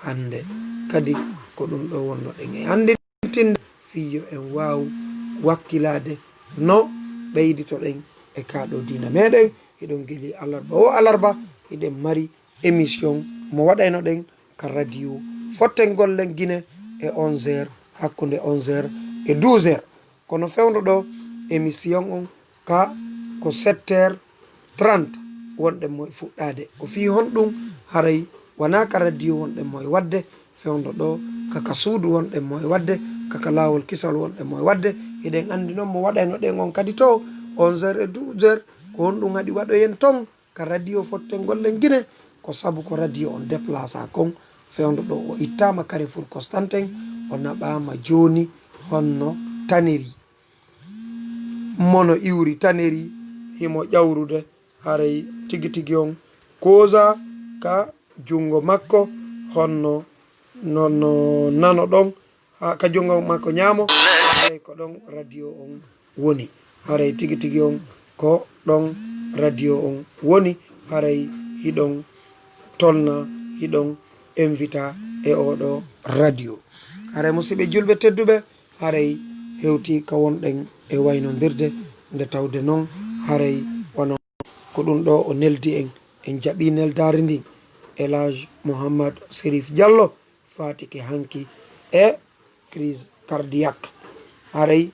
hannde kadi ko ɗum ɗoo wonnoɗen e anndintinde, fii yo en waaw wakkilaade no ɓeyditoɗen e kaa ɗoo diina meɗen. Hiɗon gili alarba oo alarba, hiɗen mari émission mo waɗaynoɗen ka radio Fottengol Len Gine e onze heures, hakkunde onze heures e douze heures. Kono fewndo ɗoo, émission on ka ko sept heures trente wonɗen mo e fuɗɗaade. Ko fii honɗum? Haray wonaa ka radio wonɗen mo e waɗde, fewndo ɗoo, ka ka suudu wonɗen mo e waɗde, ka ka laawol kisal wonɗen mo e waɗde. Hiɗen anndi non mo waɗaynoɗen on kadi to onze heures e douze heures. Ko honɗum haɗi waɗoyen ton ka radio Fottengol Len Gine? Ko sabu ko radio on déplacaa kon, fewndo ɗoo o ittaama Carrefour Constantin, o naɓaama jooni honno taniri. Mo no iwri taniri, himo ƴawrude, haray tigi tigi on koosa ka junngo makko, honno no, no nano ɗon, haa ka junngo makko ɲaamo, haray ko ɗon radio on woni. Haray tigi tigi on ko ɗon radio on woni. Haray hiɗon tolna, hiɗon invita e oo ɗoo radio. Haray musiɓɓe julɓe tedduɓe, haray hewti ka wonɗen e waynondirde, nde tawde non haray wano ko ɗum ɗoo o neldi en, en jaɓi neldaari ndin. El Hadj Mouhammad Serif Diallo faatike hanki e crise cardiaque. Haray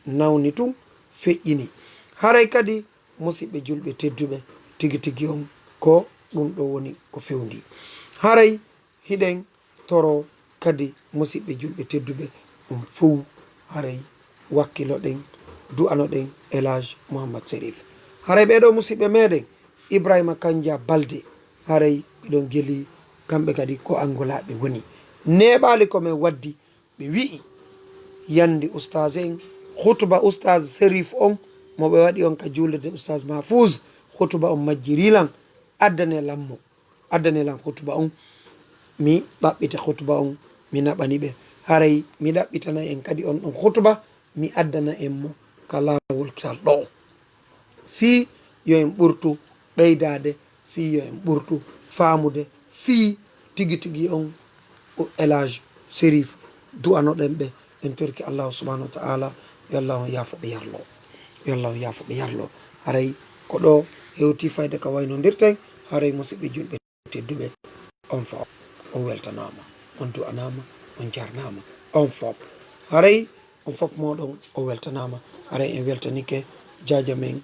nawni tun, feƴƴini. Haray kadi, musiɓɓe julɓe tedduɓe, tigi tigi on ko ɗum ɗoo woni ko fewndi. Haray hiɗen toro kadi, musiɓɓe julɓe tedduɓe, on fow haray wakkiloɗen, du'anoɗen El Hadj Mouhammad Serif. Haray ɓee ɗoo musiɓɓe meɗen, Ibrahima Kanja Balde, haray hiɗon geli kamɓe kadi ko Angola ɓe woni. Neeɓaali ko men waddi, ɓe wi'i, yandi ustaas en, hutuba ustaas Serif on, mo ɓe waɗi on ka juulirde ustaas Mahfouz, hutuba on majjiri lan, addane lan mo, addane lan hutuba on, mi ɗaɓɓita hutuba on, mi naɓani ɓe. Haray mi ɗaɓɓitana en kadi on ɗon hutuba, mi addana en mo ka laawol kisal ɗoo. Fii yo en ɓurtu ɓeydaade, fii yo en ɓurtu faamude, fii tigi tigi on o El Hadj Serif du'anoɗen ɓe, en torki Allahu subhanahu wa ta'ala, yo Allahu yaafo ɓe yarlo. Yo Allahu yaafo ɓe yarlo. Haray ko ɗoo hewti fayda ka waynondirten, haray musiɓɓe julɓe tedduɓe, on fof on weltanaama, on du'anaama, on jarnaama, on fof. Haray on fof mooɗon o weltanaama. Haray en weltanike jaaja men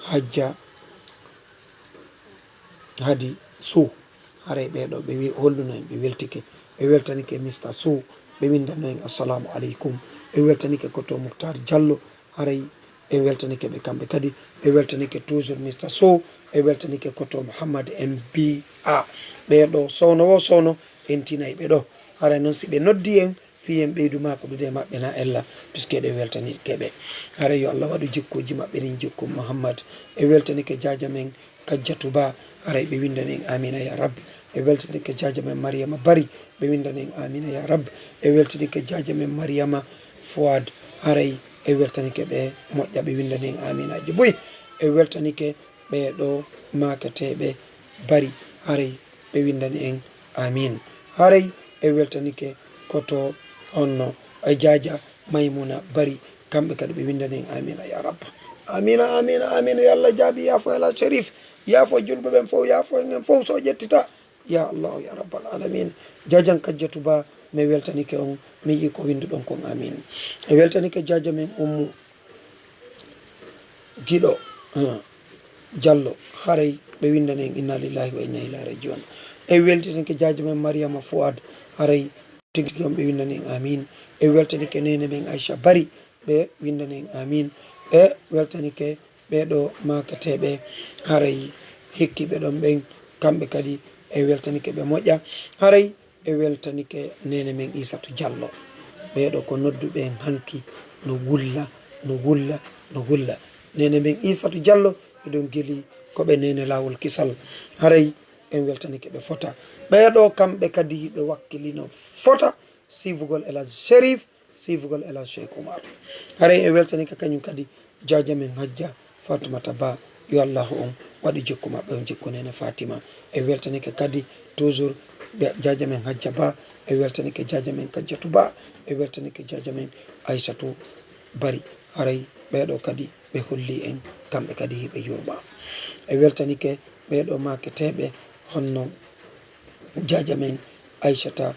Hajja Hadi Sow. Haray ɓee ɗoo ɓe wi-, holluno en, ɓe weltike. Ɓe weltanike Mister Sow. Ɓe winndano en assalamu aleykum. Ɓe weltanike Koto Muktar Diallo. Haray en weltanike ɓe kamɓe kadi. En weltanike toujours Mister Sow. En weltanike Koto Mouhammad M B A. Ɓee ɗoo sowno wo sowno en tinay ɓe ɗoo. Haray non si ɓe noddi en, fii en ɓeydu maakodude e maɓɓe na ella, puisque ɗe weltanike ɓe. Haray yo Allah waɗu jikkuuji maɓɓe ɗin jikku Mouhammad. En weltanike jaaja men Kajjatu Ba, haray ɓe winndani en Amina ya Rab. En weltanike jaaja men Mariama Bari, ɓe winndani en Amina ya Rab. En weltanike jaaja men Mariama Fouad, haray en weltanike ɓe moƴƴa, ɓe winndani en Aminaaji buy. e weltanike ɓee ɗo maaketeeɓe bari, haray ɓe winndani en amin. Haray e weltanike koto honno e jaaja Maymuna bari, kamɓe kadi ɓe winndani en amina ya rabba. Amina, amina, amina, yo Allah jaabi, yaafo Ela Sherif, yaafo julɓe ɓen fof, yaafo en en fof so ƴettita. Ya Allahu ya rabbal alamin. Jaajan Kajjatu Ba, mi weltanike on, mi yii ko winnduɗon kon, amin. E weltanike jaaja men Ummu Giɗo, ah, Jallo, haray ɓe winndani en inna lillahi wa inna ilayhi rajiun. E weltanike jaaja men Mariama Fuad, haray tigi tigi on ɓe winndani en amin. E weltanike neene men Aisha Bari, ɓe winndani en amin. E weltanike ɓee ɗo maaketeeɓe, haray hikkiiɓe ɗon ɓen, kamɓe kadi e weltanike ɓe moƴƴa. Haray e weltanike neene men Isatu Jallo. Ɓee ɗo ko nodduɓe en hanki, no wulla, no wulla, no wulla. Neene men Isatu Jallo, eɗon geli ko ɓe neene laawol kisal. Haray en weltanike ɓe fota. Ɓee ɗo kamɓe kadi ɓe wakkilino fota, siifugol El Hadj Sherif, siifugol El Hadj Cheikh Oumar. Haray e weltanike kañum kadi jaaja men Hajja Fatimata Ba, yo Allahu on waɗu jikku maɓɓe on jikku neene Fatima. E weltanike kadi toujours ɓe jaaja men Hajja Ba, e weltanike jaaja men Kajjatu Ba, e weltanike jaaja men Aysatu Bari. Haray ɓee ɗo kadi ɓe holli en kamɓe kadi hiɓe yurma. E weltanike ɓee ɗo maaketeeɓe honno jaaja men Aysata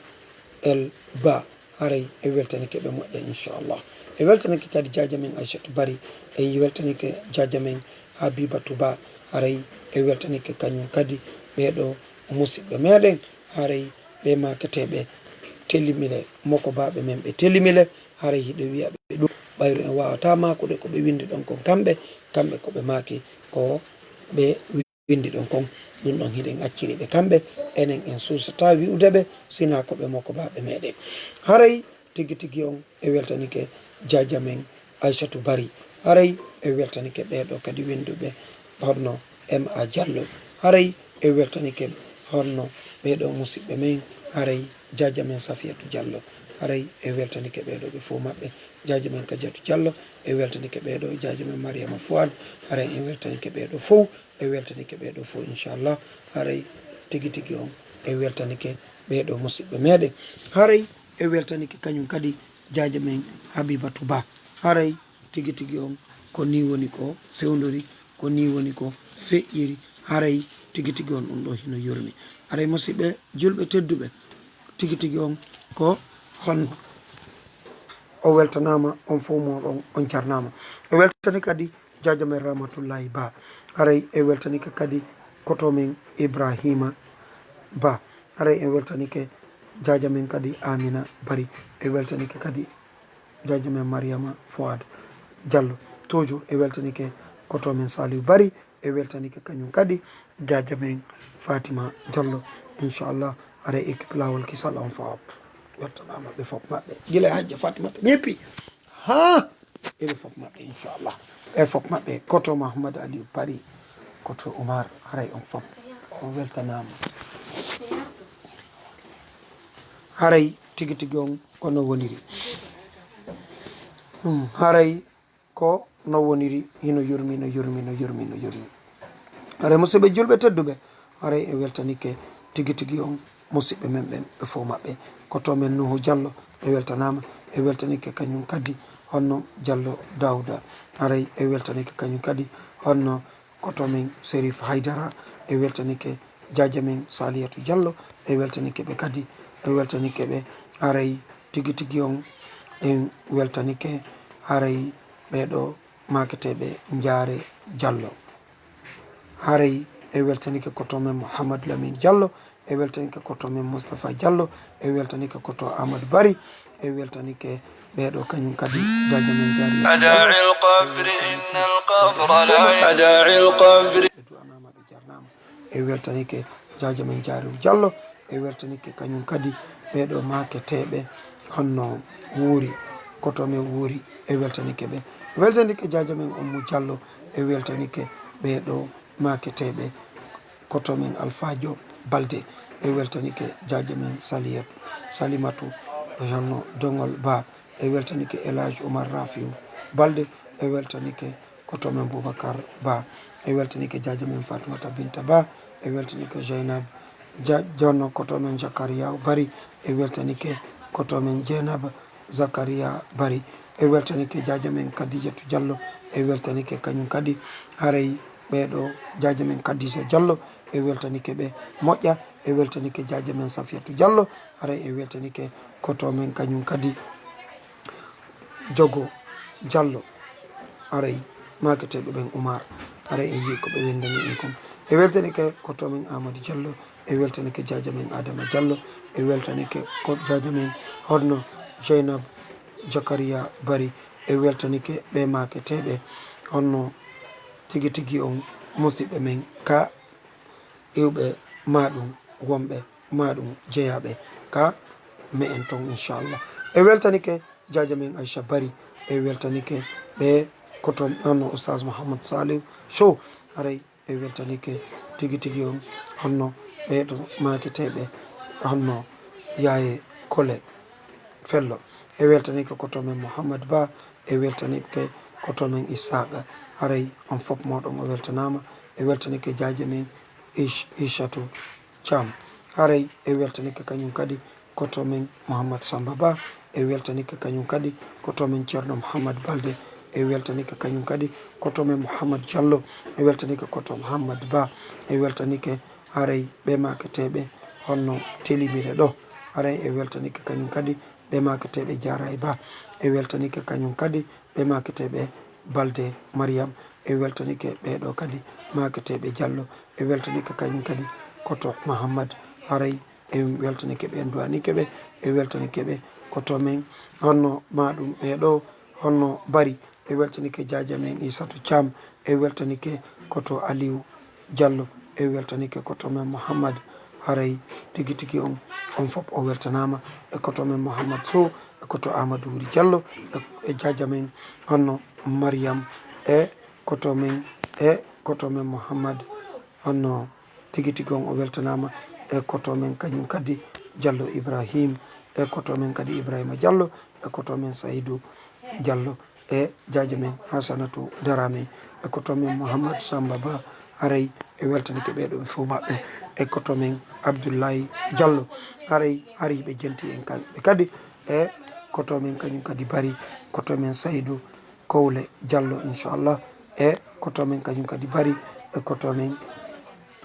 El Ba, haray e weltanike ɓe moƴƴa inchallah. E weltanike kadi jaaja men Aysatu Bari, e weltanike jaaja men Habibatu Ba, haray e weltanike kañum kadi ɓee ɗo musiɓɓe meɗen, haray ɓe maaketeeɓe telimile, mokobaaɓe men ɓe telimile, haray hiɗo wiya ɓe ɗum, ɓayru en waawata maakude ko ɓe winndi ɗon kon kamɓe, kamɓe ko ɓe maaki ko ɓe winndi ɗon kon, ɗum ɗon hiɗen acciri ɓe kamɓe, enen en suusataa wi'ude ɓe, sinaa ko ɓe mokobaaɓe meɗen. Haray tigi tigi on e weltanike jaaja men Aysatu Bari. Haray e weltanike ɓee ɗo kadi winnduɓe honno M A Jallo. Haray e weltanike honno ɓee ɗo musiɓɓe men, haray jaaja men Safiyatu Jallo. Haray e weltanike ɓee ɗo ɓe fof maɓɓe, jaaja men Kajatu Jallo. E weltanike ɓee ɗo jaaja men Mariama Fuad. Haray e weltanike ɓee ɗo fof. E weltanike ɓee ɗo fof, inchallah. Haray tigi tigi on e weltanike ɓee ɗo musiɓɓe meɗen. Haray e weltanike kañum kadi jaaja men Habibatu Ba. Haray tigi tigi on ko ni woni ko fewndori, ko ni woni ko feƴƴiri. Haray tigi tigi on ɗum ɗo hino yurmi. Haray musiɓɓe julɓe tedduɓe, tigi tigi on ko honno o weltanaama, on fof moɗon on jarnaama. E weltani kadi jaaja men Rahmatullahi Ba. Haray e weltanike kadi koto men Ibrahima Ba. Haray e weltanike jaaja men kadi Amina Bari. E weltanike kadi jaaja men Mariama Fuad Jallo. Toujours e weltanike koto men Saliou Bari. E weltanike kañum kadi jaaja men Fatima Jallo. Inchallah, haray équipe Laawol Kisal on fof weltanaama ɓe fof maɓɓe. Gila e Hajja Fatimata ñeppi. Ha! Eɓe fof maɓɓe, inchallah. Ɓe fof maɓɓe. Koto Mahamad Aliou Bari, koto Oumar, haray on fof on weltanaama. Haray tigi tigi on ko no woniri. Hmm, haray ko no woniri, hino yurmi, no yurmi, no yurmi, no yurmi. Haray musiɓɓe julɓe tedduɓe, haray e weltanike tigi tigi on musiɓɓe men ɓen ɓe fof maɓɓe. Koto men Nuhu Jallo, ɓe weltanaama, ɓe weltanike kañum kadi honno Jallo Dawda. Haray e weltanike kañum kadi honno koto men Serif Haydara, e weltanike jaaja men Saliyatu Jallo, e weltanike ɓe kadi, e weltanike ɓe. Haray tigi tigi on en weltanike, haray ɓee ɗo maaketeeɓe Njaare Jallo. Haray e weltanike koto men Mouhamadou Lamine Jallo, e weltanike koto men Moustapha Jallo, e weltanike koto Amadou Bari, e weltanike ɓee ɗo kañum kadi jaaja men Jaari. أداعي القبر إن القبر لا أداعي القبر. Ɓe du'anaama, ɓe jarnaama. E weltanike jaaja men Jaari Jallo, e weltanike kañum kadi ɓee ɗo maaketeeɓe honno Wuuri, koto men Wuuri, e weltanike ɓe. E weltanike jaaja men Ummu Jallo, e weltanike ɓee ɗo maaketeeɓe koto men Alfaajo Balde, e weltanike jaaja men Saliyat, Salimatu, honno Dongol Ba, e weltanike El Hadj Oumar Rafiu Balde, e weltanike koto men Boubacar Ba. E weltanike jaajo men Fatoumata Binta Ba. E weltanike Jeynab Ja-, Jonno, koto men Zakaria Bari. E weltanike koto men Jeynab Zakaria Bari. E weltanike jaajo men Khadijatu Diallo. E weltanike kañum kadi haray ɓeeɗo jaajo men Khadija Diallo. E weltanike ɓe moƴƴa. E weltanike jaajo men Safiyatu Diallo. Haray e weltanike koto men kañum kadi Jogo Diallo. Haray maaketeeɓe ɓen Umar. Haray en yii ko ɓe winndani en kon. E weltanike koto men Amadou Diallo. E weltanike jaajo men Adama Diallo. E weltanike ko jaajo men honno Jeynab Zakaria Bari. E weltanike ɓe maaketeeɓe honno tigi tigi on musiɓɓe men ka iwɓe maaɗum wonɓe maaɗum jeyaaɓe ka me'en ton, inchallah. E weltanike jaajo men Aisha Bari. E weltanike ɓe koto honno Oustaz Mouhammad Saliou Sow. Haray e weltanike tigi tigi on honno ɓeeɗo maaketeeɓe honno Yaaye Kole Fello. E weltanike koto men Mouhammad Ba. E weltanike koto men Issaqa. Haray on fof mooɗon o weltanaama. E weltanike jaajo men Ish-, Ishatu Thiam. Haray e weltanike kañum kadi koto men Mouhammad Samba Ba. E weltanike kañum kadi koto men Ceerno Mouhammad Balde. E weltanike kañum kadi koto men Mouhammad Diallo. E weltanike koto Mouhammad Ba. E weltanike haray ɓe maaketeeɓe honno telimire ɗo. Haray e weltanike kañum kadi ɓe maaketeeɓe Jaaray Ba. E weltanike kañum kadi ɓe maaketeeɓe Balde Mariam. E weltanike ɓeeɗo kadi maaketeeɓe Diallo. E weltanike kañum kadi koto Mahammad. Haray e weltanike ɓe, en duwanike ɓe. E weltanike ɓe koto men honno maaɗum ɓeeɗo honno Bari. E weltanike jaajo men Isatu Thiam. E weltanike koto Aliou Diallo. E weltanike koto men Mouhammad. Haray tigi tigi on, on fof o weltanaama. E koto men Mouhammad Sow, e koto Amadou Wuri Diallo, e, e jaajo men honno Mariam, e koto men, e koto men Mouhammad honno tigi tigi on o weltanaama. E koto men kañum kadi Diallo Ibrahim, e koto men kadi Ibrahima Diallo, e koto men Saydou Diallo, e jaajo men Hasanatu Darame, e koto men Mouhammad Samba Ba. Haray e weltanike ɓeeɗo ɓe fof maɓɓe. E koto men Abdoulaye Diallo. Haray hari ɓe jenti en kamɓe kadi. E koto men kañum kadi Bari, koto men Saydou Kowle Diallo, inchallah. E koto men kañum kadi Bari, e koto men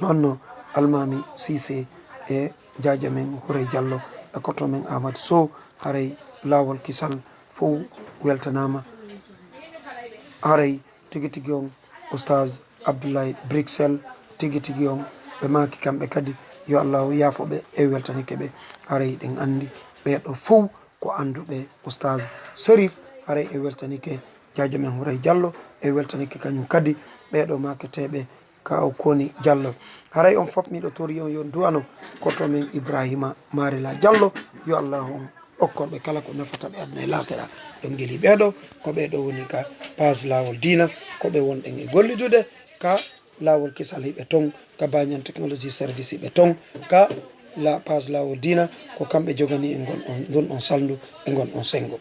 honno Almami Cissé, e jaajo men Hourey Diallo, e koto men Amadou Sow. Haray laawol kisal fof weltanaama. Haray tigi tigi on Oustaz Abdoulaye Bruxelles, tigi tigi on ɓe maaki kamɓe kadi yo Allahu yaafo ɓe. E weltanike ɓe. Haray ɗen anndi ɓeeɗo fof ko annduɓe Oustaz Serif. Haray e weltanike jaajo men Hourey Diallo, e weltanike kañum kadi ɓeeɗo maaketeeɓe Kaw Koni Diallo. Haray on fof miɗo tori on yo duwano koto men Ibrahima Marila Diallo. Yo Allahu on okkorɓe kala ko nafata ɓe aduna e laakira. Ɗon geli ɓeeɗo, ko ɓeeɗo woni ka page Laawol Diina, ko ɓe wonɗen e gollidude ka Laawol Kisal hiɓe ton, ka Banyan Technology Service hiɓe ton, ka la page Laawol Diina, ko kamɓe jogani e ngon on, ngon on salndu, e ngon on senngo.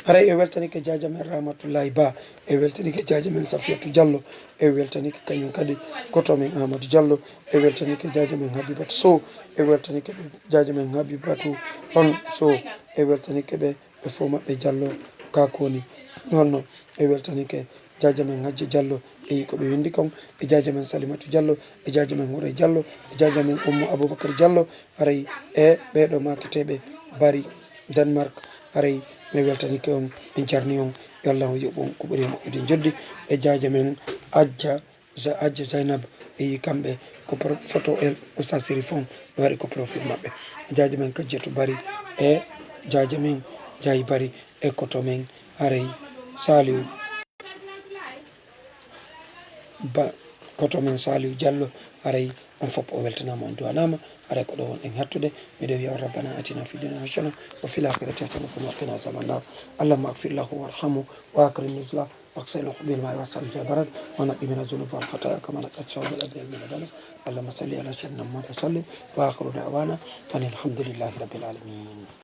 Haray e weltanike jaajo men Rahmatullahi Ba, e weltanike jaajo men Safiyatu Diallo, e weltanike kañum kadi koto men Amadou Diallo, e weltanike jaajo men Habibatu Sow, e weltanike jaajo men Habibatu on Sow, e weltanike ɓe, ɓe fof maɓɓe Diallo, ka koni. Noon noon, e weltanike jaajo men Hajja Diallo, e ko ɓe winndi kon, e jaajo men Salimatu Diallo, e jaajo men Hourey Diallo, e jaajo men Ummu Aboubacar Diallo, haray e ɓeeɗo maaketeeɓe Bari Denmark, haray mi weltanike on, en jarni on, yo Allah on yoɓ on ko ɓuri e moƴƴude joddi, e jaajo men Ajja Za-, Hajja Zainab, e yi kamɓe ko pro-, photo el Oustaz Serif on ɓe waɗi ko profil maɓɓe. Jaajo men Kajjatu Bari e jaajo men Jaayi Bari e koto men haray Saliou Ba, koto men Saliou Diallo, haray on fof o weltanaama, on duwanaama, haray ko ɗo wonɗen hattude. Miɗo wiya on, ربنا آتنا في الدنيا حسنة وفي الآخرة حسنة وقنا عذاب النار. اللهم اغفر له وارحمه وأكرم نزله واغسله بالماء والثلج والبرد ونقه من الذنوب والخطايا كما ينقى الثوب الأبيض من الدنس. اللهم صل على سيدنا محمد وسلم. وآخر دعوانا أن الحمد لله رب العالمين.